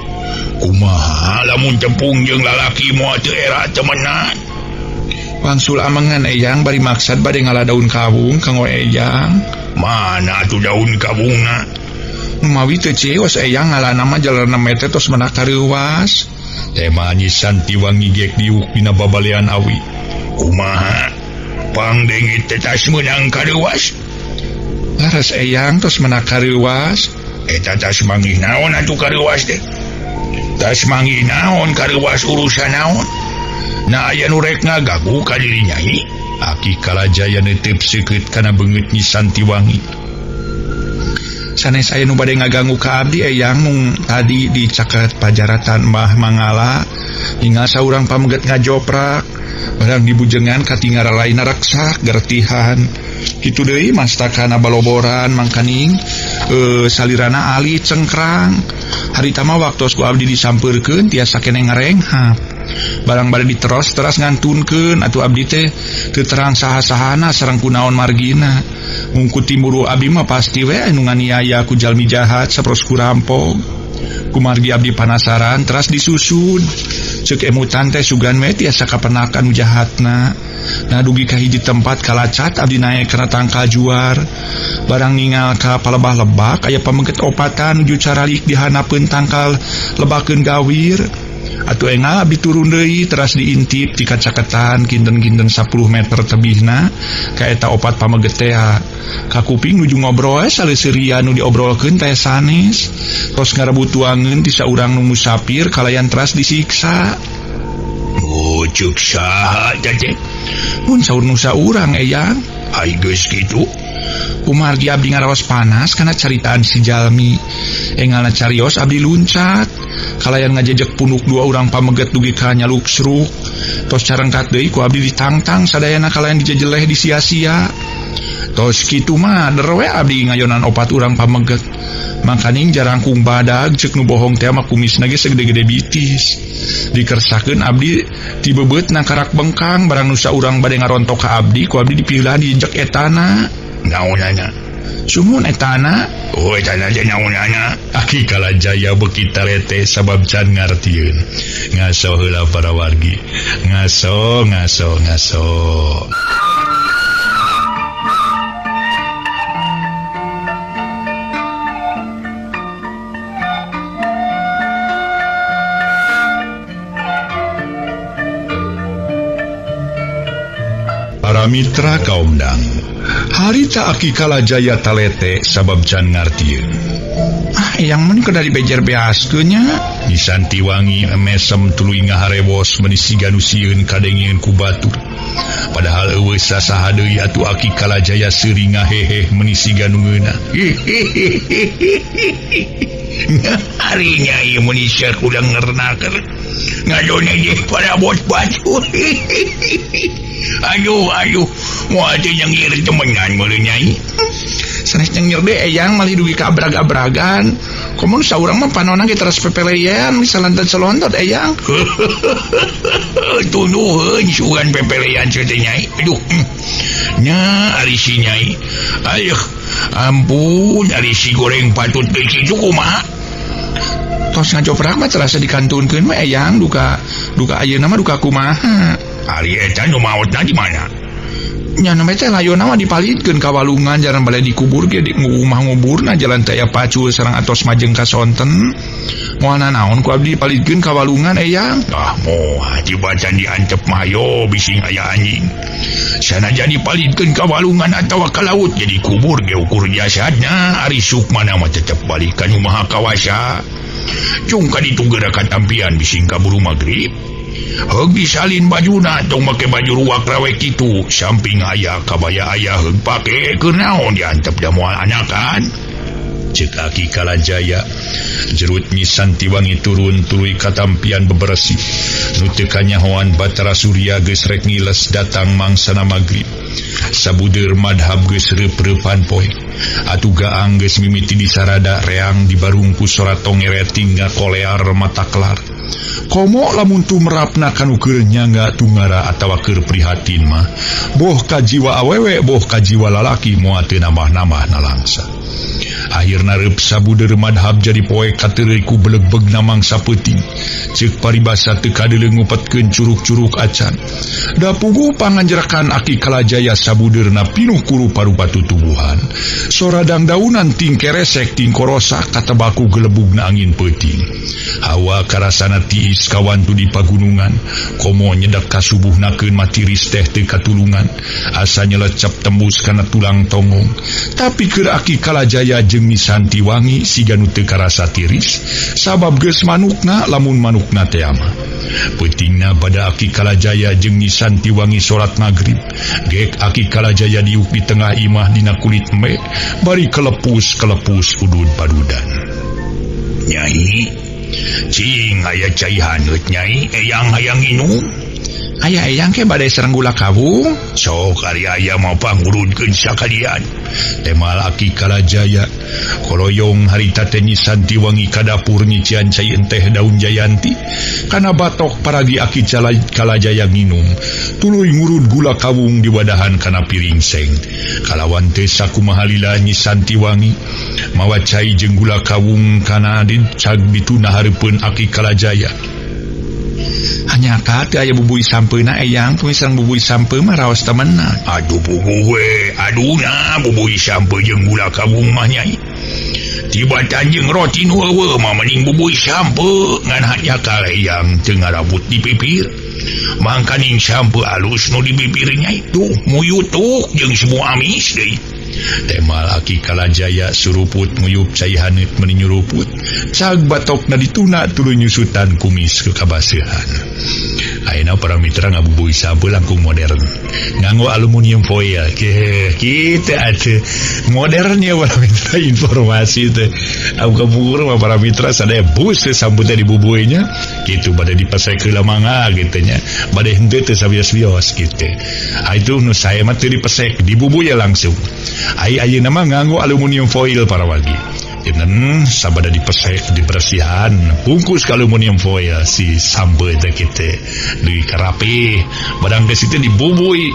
[SPEAKER 1] Kumaha lamun tempung jeung lalaki moal teu era temenan.
[SPEAKER 2] Wangsul amengan eyang bari maksad bade ngala daun kawung kanggo eyang.
[SPEAKER 1] Mana atuh daun kawungna?
[SPEAKER 2] Mawi teu cios eyang ngalana mah jalan mete tos menak kareuwas.
[SPEAKER 1] Tema Nyi Santiwangi gek diuk dina babalean awi. Kumaha? Pangdenge teh tas meunang kareuwas?
[SPEAKER 2] Laras eyang tos menak kareuwas.
[SPEAKER 1] Eta tas manggih naon atuh kareuwas teh? Tas manggih naon kareuwas urusan naon? Nah aya nu rek ngagagu ka diri Nyai. Aki Kalajaya neuteup seukeut kana beungeut Nyi Santiwangi.
[SPEAKER 2] Sanes aya nu bade ngaganggu ka abdi eyang mung tadi di caket pajaratan Mbah Mangala hingga saurang pameget ngajoprak barang dibujengan katingara lain reksak gertihan kitu deui mastakana baloboran mangkaning salirana ali cengkrang harita mah waktos ku abdi disampeurkeun tiasa keneh ngarenghap barang bade diteros teras ngantunkeun atuh abdi teh teu terang saha-sahana sareng kunaon margina mungku timuru abdi mah pasti we anu nganiaya ku jalmi jahat sapros ku rampok kumargi abdi panasaran teras disusun ceuk emutan teh sugan we tiasa kapenakan nu jahatna. Nah dugi ka hiji tempat kalacat abdi naek kana tangkal juar barang ningal ka palebah lebak aya pameget opatan nuju caralik dihanapeun tangkal lebakeun gawir. Atuh engal abdi turun deui teras diintip ti kacaketan kinten-kinten 10 meter tebihna ka eta opat pameget teh. Ka kuping nuju ngobrol saleuseuria nu diobrolkeun teh sanes. Tos ngarebut tuangeun ti saurang nu musafir kalayan teras disiksa.
[SPEAKER 1] Oh ceuk saha teh?
[SPEAKER 2] Mun saur nu saurang eyang.
[SPEAKER 1] Ai geus kitu.
[SPEAKER 2] Kumargi abdi ngaraos panas kana caritaan si jalmi. Engalna carios abdi luncat. Kalayan ngajejek punuk dua urang pameget dugi ka nyaluksruk. Tos carengkat deui ku abdi ditangtang sadayana kalayan dijejeleh disia-sia. Tos kitu mah derwe abdi ngayonan opat urang pameget. Mangkaning jarangkung badag ceuk nu bohong teh mah kumisna ge segede-gede bitis. Dikersakeun abdi tibebeutna karak bengkang barang nu saurang bade ngarontok ka abdi ku abdi dipilihan dijek etana.
[SPEAKER 1] Naonana?
[SPEAKER 2] Sumun etana.
[SPEAKER 1] Oh etana teh naonana? Aki Kalajaya beuki talete sabab can ngartieun. Ngaso heula para wargi. Ngaso ngaso ngaso. Para mitra kaumdang, harita Aki Kalajaya talete sabab can ngartieun.
[SPEAKER 2] Ah, eyang mun keur dibejer beaskeun nya.
[SPEAKER 1] Nyi Santiwangi mesem tuluy ngaharewos meuni siga nu sieun kadengieun ku batur. Padahal eueuh sasaha deui atuh Aki Kalajaya seuri ngaheheh meuni siga nu ngeunah. Ari Nyai meuni sia kuda ngernaker. Ngadone ge para bos batur. Aduh, aduh, moal teh nyengir temenan meureun Nyai.
[SPEAKER 2] Sanes nyengir deui eyang malih dugi ka abrag-abragan. Komun saurang mah panona ge teras pepelean misalantad selontot eyang.
[SPEAKER 1] Tunuheun sugan pepelean teh Nyai. Aduh. Nya ari si Nyai. Ayeuh, ampun ari si goreng patut teh kitu kumaha?
[SPEAKER 2] Tos ngajoprak mah terasa dikantunkeun mah eyang duka duka ayeuna mah duka kumaha.
[SPEAKER 1] Ari eta nu maotna di mana?
[SPEAKER 2] Nya namanya teh layona mah dipalidkeun ka walungan jalan bale dikubur ge di rumah nguburna jalan teh aya pacul sareng atos majeng ka sonten. Moal nanaon ku abdi palidkeun ka walungan eyang.
[SPEAKER 1] Ah moal jibatan diantep mah yo bising aya anjing. Sanajan dipalidkeun ka walungan atawa ka laut jadi kubur ge ukur jasadna ari sukmana mah tetep balik ka nu maha kawasa. Cung ka ditu geura katampian bising kaburu magrib. Heug disalin bajuna tong make baju ruak rawe kitu samping aya kabaya aya heug pake keur naon diantep da moal anakan. Cek Aki Kalajaya jerut Nyi Santiwangi turun tuluy katampian bebersih nu teu kanyahoan Batara Surya geus rek ngiles datang mangsana magrib sabudeur madhab geus reup-reupan poe atuh gaang geus mimiti disarada reang dibarung ku sora tongeret tinggal kolear mata kelar komo lamun tumrapna kanu keur nyangga tungara atawa keur prihatin mah boh ka jiwa awewe boh ka jiwa lalaki moal teu nambah-nambah nalangsa. Akhirna reup sabudeur madhab jadi poe kateureuy ku belegbegna mangsa peuting. Ceuk paribasa teu kadeuleu ngupetkeun curug-curug acan. Da puguh panganjerakan Aki Kalajaya sabudeurna pinuh ku rupa-rupa tutubuhan. Sora dangdaunan ting keresek ting korosak katebaku gelebugna angin peuting. Hawa karasana tiis kawantu di pagunungan. Komo nyedak kasubuhnakeun matiris teh teu katulungan. Asa nyelecep tembus kana tulang tonggong. Tapi keur Aki Kalajaya jeung Nyi Santiwangi siga nu teu karasa tiris sabab geus manukna lamun manukna teh mah. Peutingna pada Aki Kalajaya jeung Nyi Santiwangi salat magrib. Gek Aki Kalajaya diuk di tengah imah dina kulit embe bari kelepus-kelepus udud padudan. Nyai, cing aya cai haneut nyai, eyang hayang nginum.
[SPEAKER 2] Aya eyang ke bade sareng gula kawung.
[SPEAKER 1] Sok ari aya mah pangurudkeun sakalian. Temal Aki Kalajaya koloyong harita teh Nyi Santiwangi ka dapur nyician cai enteh daun jayanti. Kana batok paragi Aki Kalajaya nginum. Tuluy ngurud gula kawung diwadahan kana piring seng. Kalawan teh sakumaha lila Nyi Santiwangi mawa cai jeung gula kawung kana dicag dituna hareupeun Aki Kalajaya.
[SPEAKER 2] Hanya teu aya bubui sampeuna eyang, tuh sareng bubui sampeu mah raos temenan.
[SPEAKER 1] Aduh puguh we, aduna bubui sampeu jeung gula kawung mah nyai. Tibatan jeung roti nu eueuh mah mending bubui sampeu ngan hanya kaleyang teu ngarabut di pipir. Mangkaning sampeu alus nu di bibir nyai tuh muyutuk jeung semua amis deui.
[SPEAKER 2] Temal Aki Kalajaya suruput nguyup cai haneut meuni nyuruput. Cag batokna dituna tuluy nyusutan kumis ke kabaseuhan. Ayeuna para mitra ngabubui sampeu langkung modern. Nganggo aluminium foil. Kitu atuh. Modern ya para mitra informasi teh. Aku kapungkur mah para mitra sadaya bus teh sampeu teh dibubuinya. Kitu bade dipasek heula mangga kitu nya. Bade henteu teh sabios-bios kitu. Ah itu nu saya mah teu dipesek, dibubuy langsung. Ai ayeuna mah nganggo aluminium foil para wargi. Dinten sabada dipesek dibersihan bungkus ke aluminium foil si sampeu teh kitu. Deui karapi badang geus itu dibubui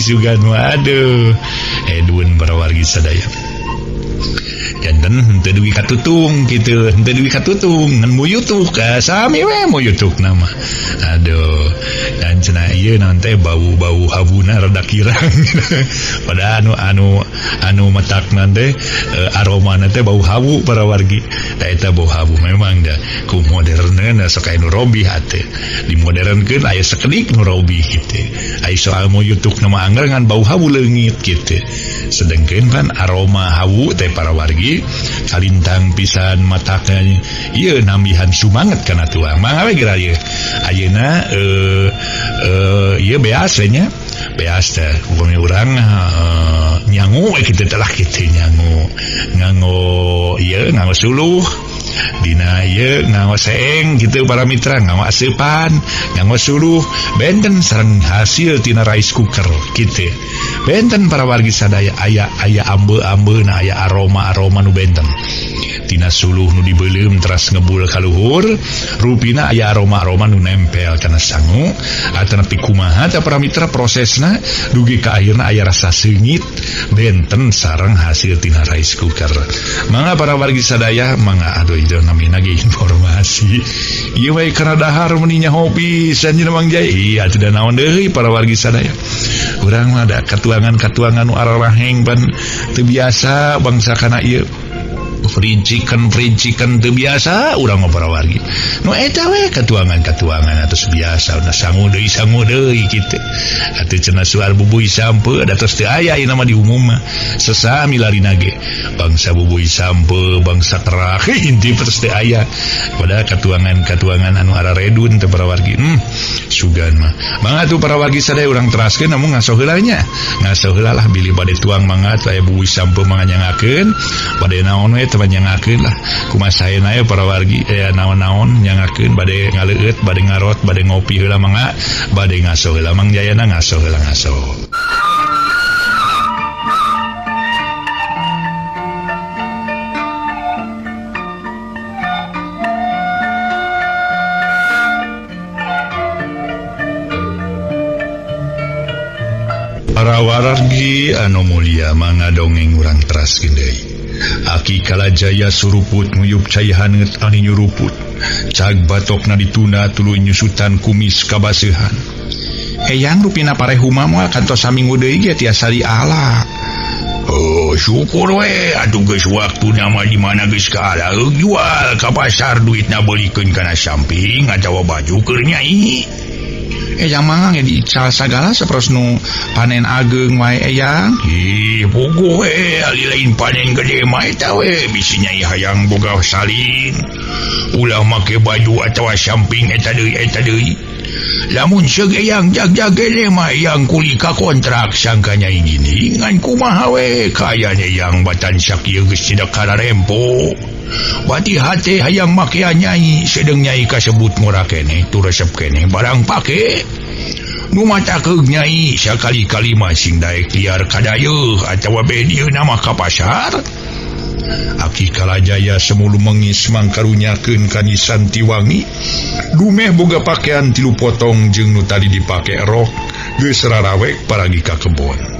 [SPEAKER 2] sugan mah aduh. Edun para wargi sadaya. Janten henteu dugi katutung kitu, henteu dugi katutung ngan muyutuk ka sami we muyutuk nama. Aduh, dan cenah ieu naon teh bau-bau habuna rada kirang. Pada anu matakna teh aromana teh bau habu para wargi. Da eta bau habu memang da ku moderneuna sok aya nu robih atuh. Dimodernkeun aya sakedik nu robih kitu. Ai soal muyutuk nama angger ngan bau habu leungit kitu. Sedengkeun kan aroma habu teh para wargi kalintang pisan matakna ieu nambihan sumanget kana tuang. Mangga we geura ieu. Ayeuna ieu beas we nya. Beas teh upami urang nyangu we kitu teh lah kitu nyangu. Nganggo ieu nganggo suluh. Dina ieu nganggo seeng kitu para mitra, nganggo aseupan, nganggo suluh, benten sareng hasil tina rice cooker kitu. Benten para wargi sadaya aya aya ambe-ambeuna aya aroma-aroma nu benten. Tina suluh nu dibeuleum teras ngebul ka luhur, rupina aya aroma-aroma nu nempel kana sangu, atanapi kumaha teh para mitra prosesna dugi ka akhirna aya rasa seungit benten sareng hasil tina rice cooker. Mangga para wargi sadaya, mangga aduh ieu namina ge informasi. Ieu we kana dahar meuni nyaho pisan cenah Mang Jai. Iya atuh da naon deui para wargi sadaya. Urang mah da katuangan-katuangan nu araraheng pan teu biasa bangsa kana ieu.
[SPEAKER 1] Fried chicken teu biasa urang mah para wargi. Nu eta we katuangan-katuangan atos biasa na sangu deui kitu. Atuh cenah soal bubuy sampe da tos teu aya ieu mah di umum mah. Sesami larina ge bangsa bubuy sampe, bangsa kerak inti terus teu aya. Padahal katuangan-katuangan anu araredun teh para wargi. Sugan mah. Mangga atuh para wargi sadaya urang teraskeun namun ngaso heula nya. Ngaso heula lah bilih bade tuang mangga aya bubuy sampe manganyangakeun, bade naon we teh nyangakeun lah. Kumaha saena aya para wargi naon-naon nyangakeun bade ngaleueut, bade ngarot, bade ngopi heula mangga, bade ngaso heula Mang Jayana ngaso heula ngaso. Para wargi anu mulia mangga dongeng urang teraskeun deui. Aki Kalajaya suruput nguyup cai haneut ani nyuruput. Cag batokna ditunda tuluy nyusutan kumis kabaseuhan.
[SPEAKER 2] Eyang rupina parehuma moal kantos saminggu deui ge tiasa diala.
[SPEAKER 1] Oh, syukur we atuh geus waktuna mah di mana geus kaala jual ka pasar duitna beulikeun kana samping atawa baju keur nyai.
[SPEAKER 2] Eyang mah nge diical sagala saperos nu panen ageung wae eyang.
[SPEAKER 1] Ih, puguh we ali lain panen gede mah eta we bisi nyai hayang boga salin. Ulah make baju atawa samping eta deui. Lamun seug eyang jag-jag gede mah eyang kuli ka kontrak sangka nyai gini ngan kumaha we kayana eyang batan sakieu geus tidak kararempo. Bati hate hayang makean nyai sedeng nyai kasebut ngora keneh tu resep keneh barang pake. Nu matakeug nyai sakali-kali mah sing daek liar kadayeuh atawa beh dieu mah ka pasar. Aki Kalajaya semulu mengis mangkarunyakeun ka Nyi Santiwangi. Dumeh boga pakaian 3 potong jeung nu tadi dipake rok geus rarawek paragi ka kebon.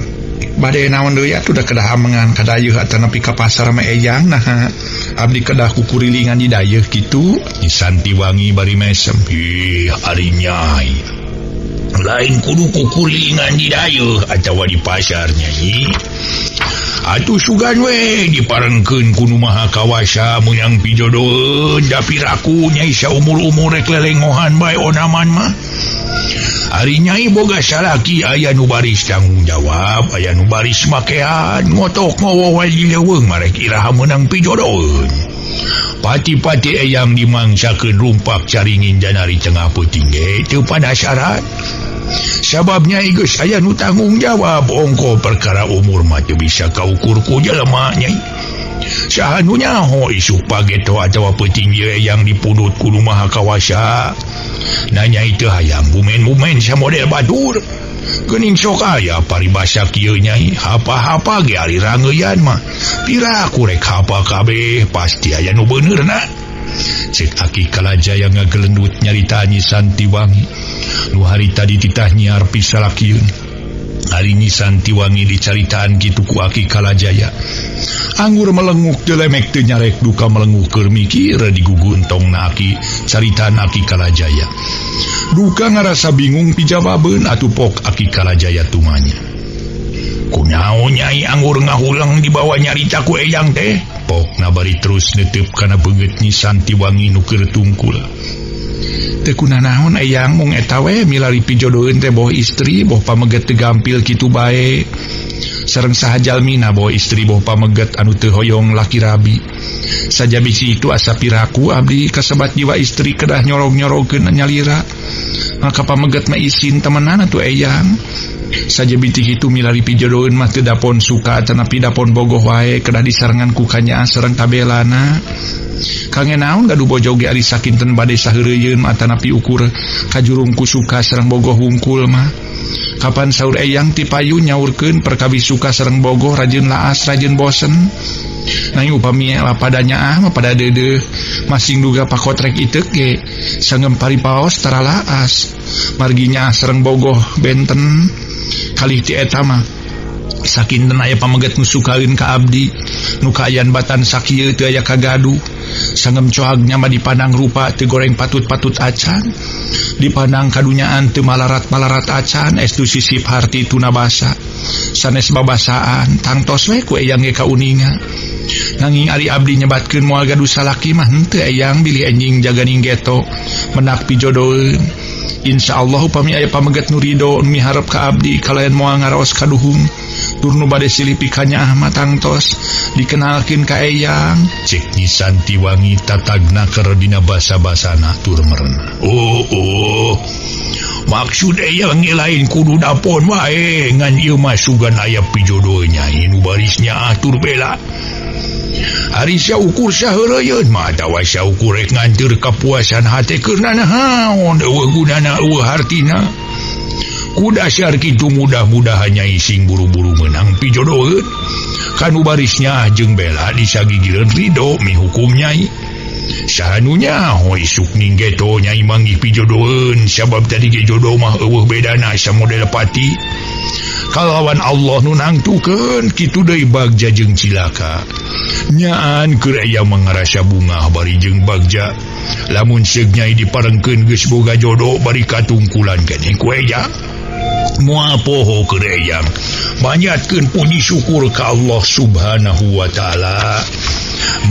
[SPEAKER 2] Bade naon deui atuh da kedah amengan kadayeuh atanapi ka pasar mah eyang naha abdi kedah kukurilingan di dayeuh kitu.
[SPEAKER 1] Nyi Santiwangi bari mesem. Ih, ari nyai. Lain kudu kukurilingan di dayeuh atawa di pasar nyai. Atuh sugan we diparengkeun ku nu maha kawasa meunang pijodoheun da piraku nyai saumur-umur rek lelengohan bae onaman mah. Ari nyai boga salaki aya nu baris tanggung jawab, aya nu baris makean, ngotok ngowo wae di leuweung marek iraha meunang pijodoheun. Pati-pati eyang dimangsakeun rumpak caringin janari tengah peuting ge teu panasaran. Sabab nyai geus aya nu tanggung jawab ongko perkara umur mah teu bisa kaukur ku jelema nyai. Saha nu nyaho isuk pageto atawa peuting ieu eyang dipundut ku nu maha kawasa. Na nyai teu hayang bumen-bumen samodel batur. Geuning sok aya paribasa kieu nyai, hapa-hapa ge ari rangeuyan mah. Piraku rek hapa kabeh pasti aya nu beuneur-na. Cek Aki Kalajaya ngagelendut nyarita Nyi Santiwangi. Nu harita dititah nyiar pisalakieun. Ari Nyi Santiwangi dicaritaan kitu ku Aki Kalajaya. Anggur melenguk teu lemek teu nyarek duka melenguk keur mikir diguguntongna Aki caritaan Aki Kalajaya. Duka ngarasa bingung pijawabeun atuh pok Aki Kalajaya tumanya. Kunaon nyai anggur ngahulang dibawa nyarita ku eyang teh? Pokna bari terus netep kana beungeut Nyi Santiwangi nu keur tungkul.
[SPEAKER 2] Teu kunanaon eyang mung eta we milari pijodoheun teh boh istri boh pameget teu gampil kitu bae. Sareng saha jalmina boh istri boh pameget anu teu hoyong laki rabi. Sajabisi itu asa piraku abdi kasebat jiwa istri kedah nyorog-nyorogeun nyalira. Maka pameget mah isin temenan atuh eyang. Sajabiti kitu milari pijodoheun mah teu dapon suka atanapi dapon bogoh wae kedah disarengan ku kanyaah sareng kabelana. Kange naon gaduh bojo ge ari sakinten bade saheureuyeuun mah atanapi ukur kajurung ku suka sareng bogoh wungkul mah. Kapan saur eyang ti payu nyaurkeun perkawis suka sareng bogoh rajin laas rajin bosen. Nanging upami pada nyaah mah pada deudeuh masing duga pakotrek iteuk ge sangem paripaos tara laas. Margi nyaah sareng bogoh benten kalih ti eta mah sakinten aya pameget nu sukaeun ka abdi nu kaayan batan sakieu teu aya kagaduh. Sangem cohagnya mah dipandang rupa teu goreng patut-patut acan, dipandang kadunyaan teu malarat-malarat acan, estu sisip harti tuna basa sanes babasaan tangtos we ku eyang ge kauninga. Nanging ari abdi nyebatkeun moal gaduh salaki mah henteu Eyang, bilih enjing jaganing geto menak pijodoeun. Insya Allah upami aya pameget nu ridho miharep ka abdi kalayan moal ngaraos kaduhung tur nu bade silih pikanyaah mah tangtos dikenalkeun ka Eyang.
[SPEAKER 1] Cek Nyi Santiwangi tatagna keur dina basa-basana tur merenah. Oh, maksud Eyang ge lain kudu dapon wae, ngan ieu mah sugan aya pijodoh Nyai nu baris nyaah tur bela. Ari saukur saheureuyeuh mah atawa saukur rek nganteur kapuasan hate keur nanaon, euweuh gunana, euweuh hartina. Ku dasar kitu, mudah-mudahan Nyai sing buru-buru menang pijodoheun kanu baris nyaah jeung bela disagigireun ridho mihukum Nyai. Saha nu nyaho, isuk ning geto Nyai manggih pijodoheun, sabab tadi ge jodoh mah euweuh bedana samodel pati kalawan Allah nu nangtukeun. Kitu deui Bagja jeung cilaka nyaan keur aya mangarasa bungah bari jeung Bagja lamun seug Nyai diparengkeun geus boga jodoh bari katungkulan keneh ku Eyang. Moal poho keur Eyang manjatkeun puji syukur ka Allah Subhanahu wa Ta'ala.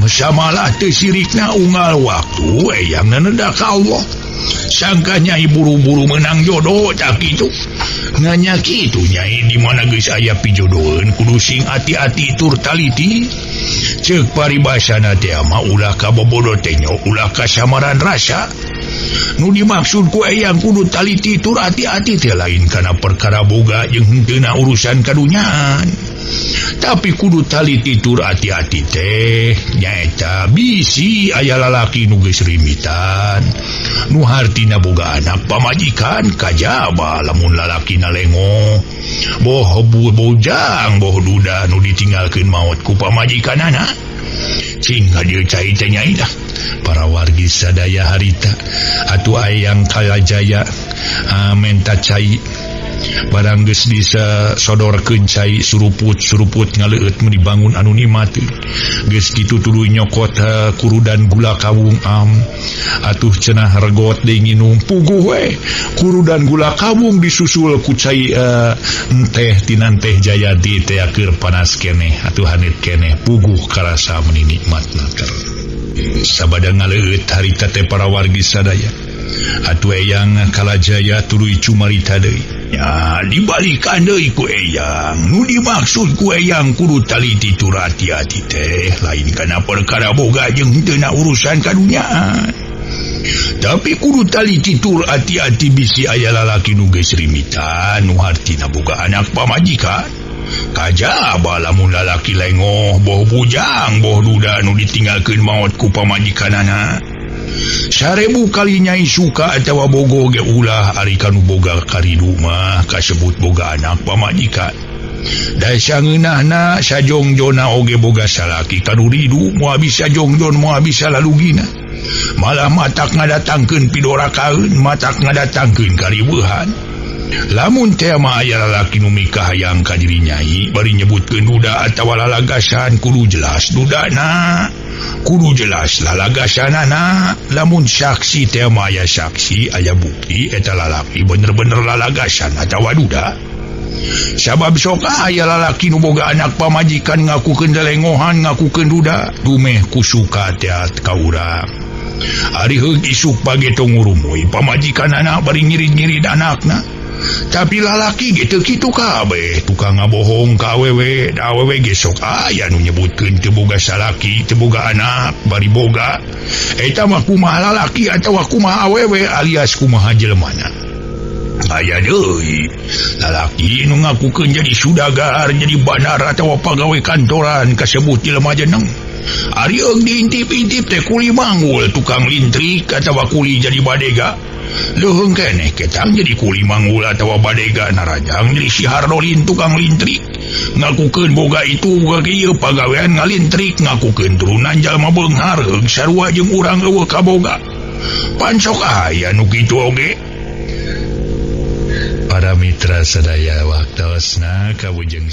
[SPEAKER 1] Samalah teu sirikna unggal waktu Eyang naneda ka Allah, sangka Nyai buru-buru menang jodoh. Tak kitu nganya kitu Nyai, di mana geus aya pijodoheun kudu sing hati-hati tur taliti. Ceuk paribasana teh mah ulah kabobodo tenyo, ulah kasamaran rasa. Nu dimaksud ku Eyang kudu taliti tur hati-hati teh lain kana perkara boga jeung henteuna urusan kadunyaan, tapi kudu taliti tur hati-hati teh nyaeta bisi aya lalaki nu geus rimitan nu hartina boga anak pamajikan, kajaba lamun lalakina lengo, boh bujang boh duda nu ditinggalkeun maot ku pamajikanana. Cing hadir cai teh, Nyai dah.
[SPEAKER 2] Para wargi sadaya, harita atuh Eyang Kalajaya menta cai. Barang geus bisa sodorkeun cai, suruput suruput ngaleueut mun dibangun anu nikmat. Geus kitu tuluy nyokot kurudan gula kawung. Am atuh cenah regot deui nginum, puguh we kurudan gula kawung disusul ku cai teh tinan teh Jayadi teh keur panas keneh atuh haneut keneh, puguh karasa meuni nikmatna. Sabada ngaleueut harita teh, para wargi sadaya, atuh Eyang Kalajaya tuluy cumarita deui.
[SPEAKER 1] Ya, dibalikan deui ku Eyang, nu dimaksud ku Eyang kudu taliti tur hati-hati teh lain kana perkara boga jeung henteu urusan kadunyaan, tapi kudu taliti tur hati-hati bisi aya lalaki nu geus rimitan nu hartina boga anak pamajikan, kajaba lamun lalaki lengoh, boh bujang boh duda nu ditinggalkeun maot ku pamajikanana. 1000 kali Nyai suka atawa bogoh ge ulah, ari kanu boga karidu mah kasebut boga anak pamajikan. Da sangeunahna sajongjona oge boga salaki kanu ridu, moal bisa jongjon, moal bisa lalugina, malah matak ngadatangkeun pidorakaeun, matak ngadatangkeun kariweuhan. Lamun teh mah aya lalaki nu mikahayang ka diri Nyai bari nyebutkeun duda atawa lalagasan, kudu jelas dudana, kudu jelas lalagasanana. Lamun saksi teh mah aya saksi, aya bukti eta lalaki bener-bener lalagasan atawa duda, sabab sok aya lalaki nu boga anak pamajikan ngakukeun delengohan, ngakukeun duda, dumeh kusuka teh ka urang. Ari heug isuk pageto ngurumuy pamajikanana bari ngirid-ngirid anakna. Tapi lalaki gitu kitu kabeh, tukang ngabohong ka awewe. Da awewe ge sok aya nu nyebutkeun teu boga salaki, teu boga anak, bari boga. Eta mah kumaha lalaki atawa kumaha awewe alias kumaha jelemana? Aya deui lalaki nu ngakukeun jadi sudagar, jadi bandar atawa pagawe kantoran, kasebut jelema jeneng. Ari eung diintip-intip teh kuli manggul, tukang lintrik atawa kuli jadi badega. Leuheung keneh ketang jadi kuli manggul atawa badega, narajang jadi si Hardolin tukang lintrik, ngakukeun boga itu boga kieu, pagawean ngalintrik, ngakukeun turunan jalma beunghar, heug sarua jeung urang euweuh kaboga. Pan sok aya nu kitu oge.
[SPEAKER 2] Para mitra sadaya, waktosna kawujeng.